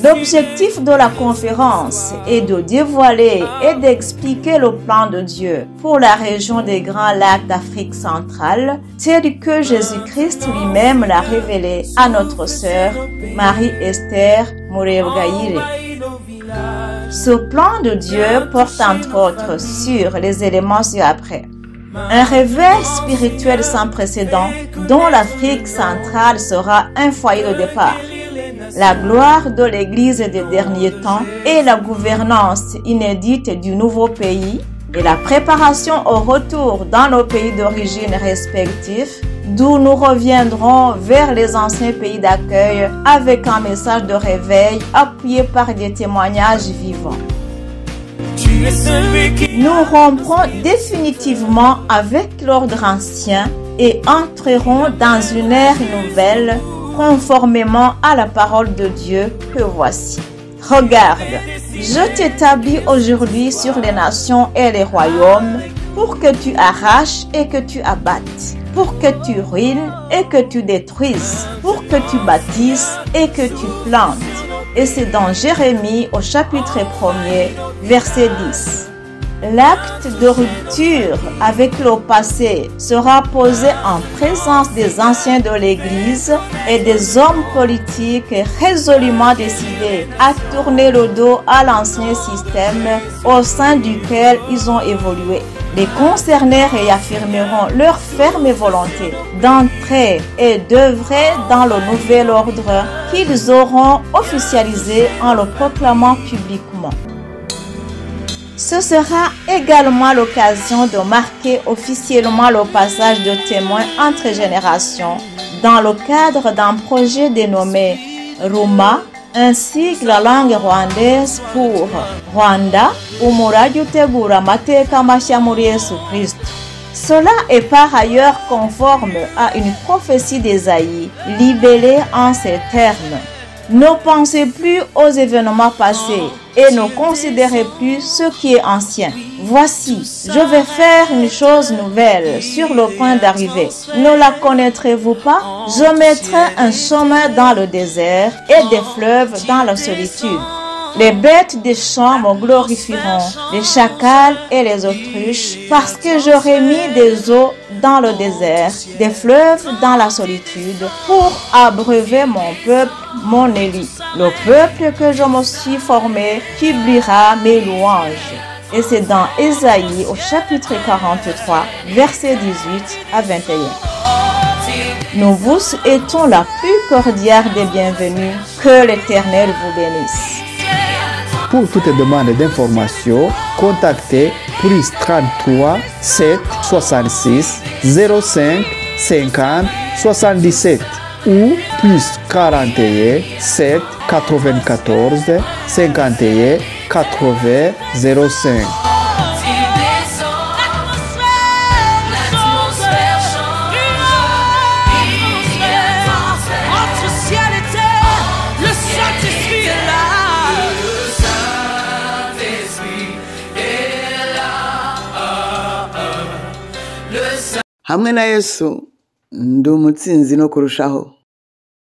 L'objectif de la conférence est de dévoiler et d'expliquer le plan de Dieu pour la région des Grands Lacs d'Afrique centrale, tel que Jésus-Christ lui-même l'a révélé à notre sœur Marie-Esther Murebwayire. Ce plan de Dieu porte entre autres sur les éléments ci-après. Un réveil spirituel sans précédent dont l'Afrique centrale sera un foyer de départ. La gloire de l'Église des derniers temps et la gouvernance inédite du nouveau pays et la préparation au retour dans nos pays d'origine respectifs, d'où nous reviendrons vers les anciens pays d'accueil avec un message de réveil appuyé par des témoignages vivants. Nous romprons définitivement avec l'ordre ancien et entrerons dans une ère nouvelle conformément à la parole de Dieu que voici. Regarde, je t'établis aujourd'hui sur les nations et les royaumes pour que tu arraches et que tu abattes, pour que tu ruines et que tu détruises, pour que tu bâtisses et que tu plantes. Et c'est dans Jérémie au chapitre 1er, verset 10. L'acte de rupture avec le passé sera posé en présence des anciens de l'Église et des hommes politiques résolument décidés à tourner le dos à l'ancien système au sein duquel ils ont évolué. Les concernés réaffirmeront leur ferme volonté d'entrer et d'œuvrer dans le nouvel ordre qu'ils auront officialisé en le proclamant publiquement. Ce sera également l'occasion de marquer officiellement le passage de témoins entre générations dans le cadre d'un projet dénommé Ruma, un sigle langue rwandaise pour Rwanda, umurage utegura amateka mashya muri Yesu Kristo. Cela est par ailleurs conforme à une prophétie d'Ésaïe, libellée en ces termes. Ne pensez plus aux événements passés et ne considérez plus ce qui est ancien. Voici, je vais faire une chose nouvelle sur le point d'arriver. Ne la connaîtrez-vous pas? Je mettrai un chemin dans le désert et des fleuves dans la solitude. Les bêtes des champs me glorifieront, les chacals et les autruches, parce que j'aurai mis des eaux dans le désert, des fleuves dans la solitude, pour abreuver mon peuple, mon élu. Le peuple que je me suis formé publiera mes louanges. Et c'est dans Ésaïe au chapitre 43, versets 18 à 21. Nous vous souhaitons la plus cordiale des bienvenues. Que l'Éternel vous bénisse. Pour toute demande d'information, contactez plus 33 7 66 05 50 77 ou plus 41 7 94 51 80 05. Entre ciel et terre, le Saint-Esprit est là. Hamwe na Yesu ndi umutsinzi no kurushaho.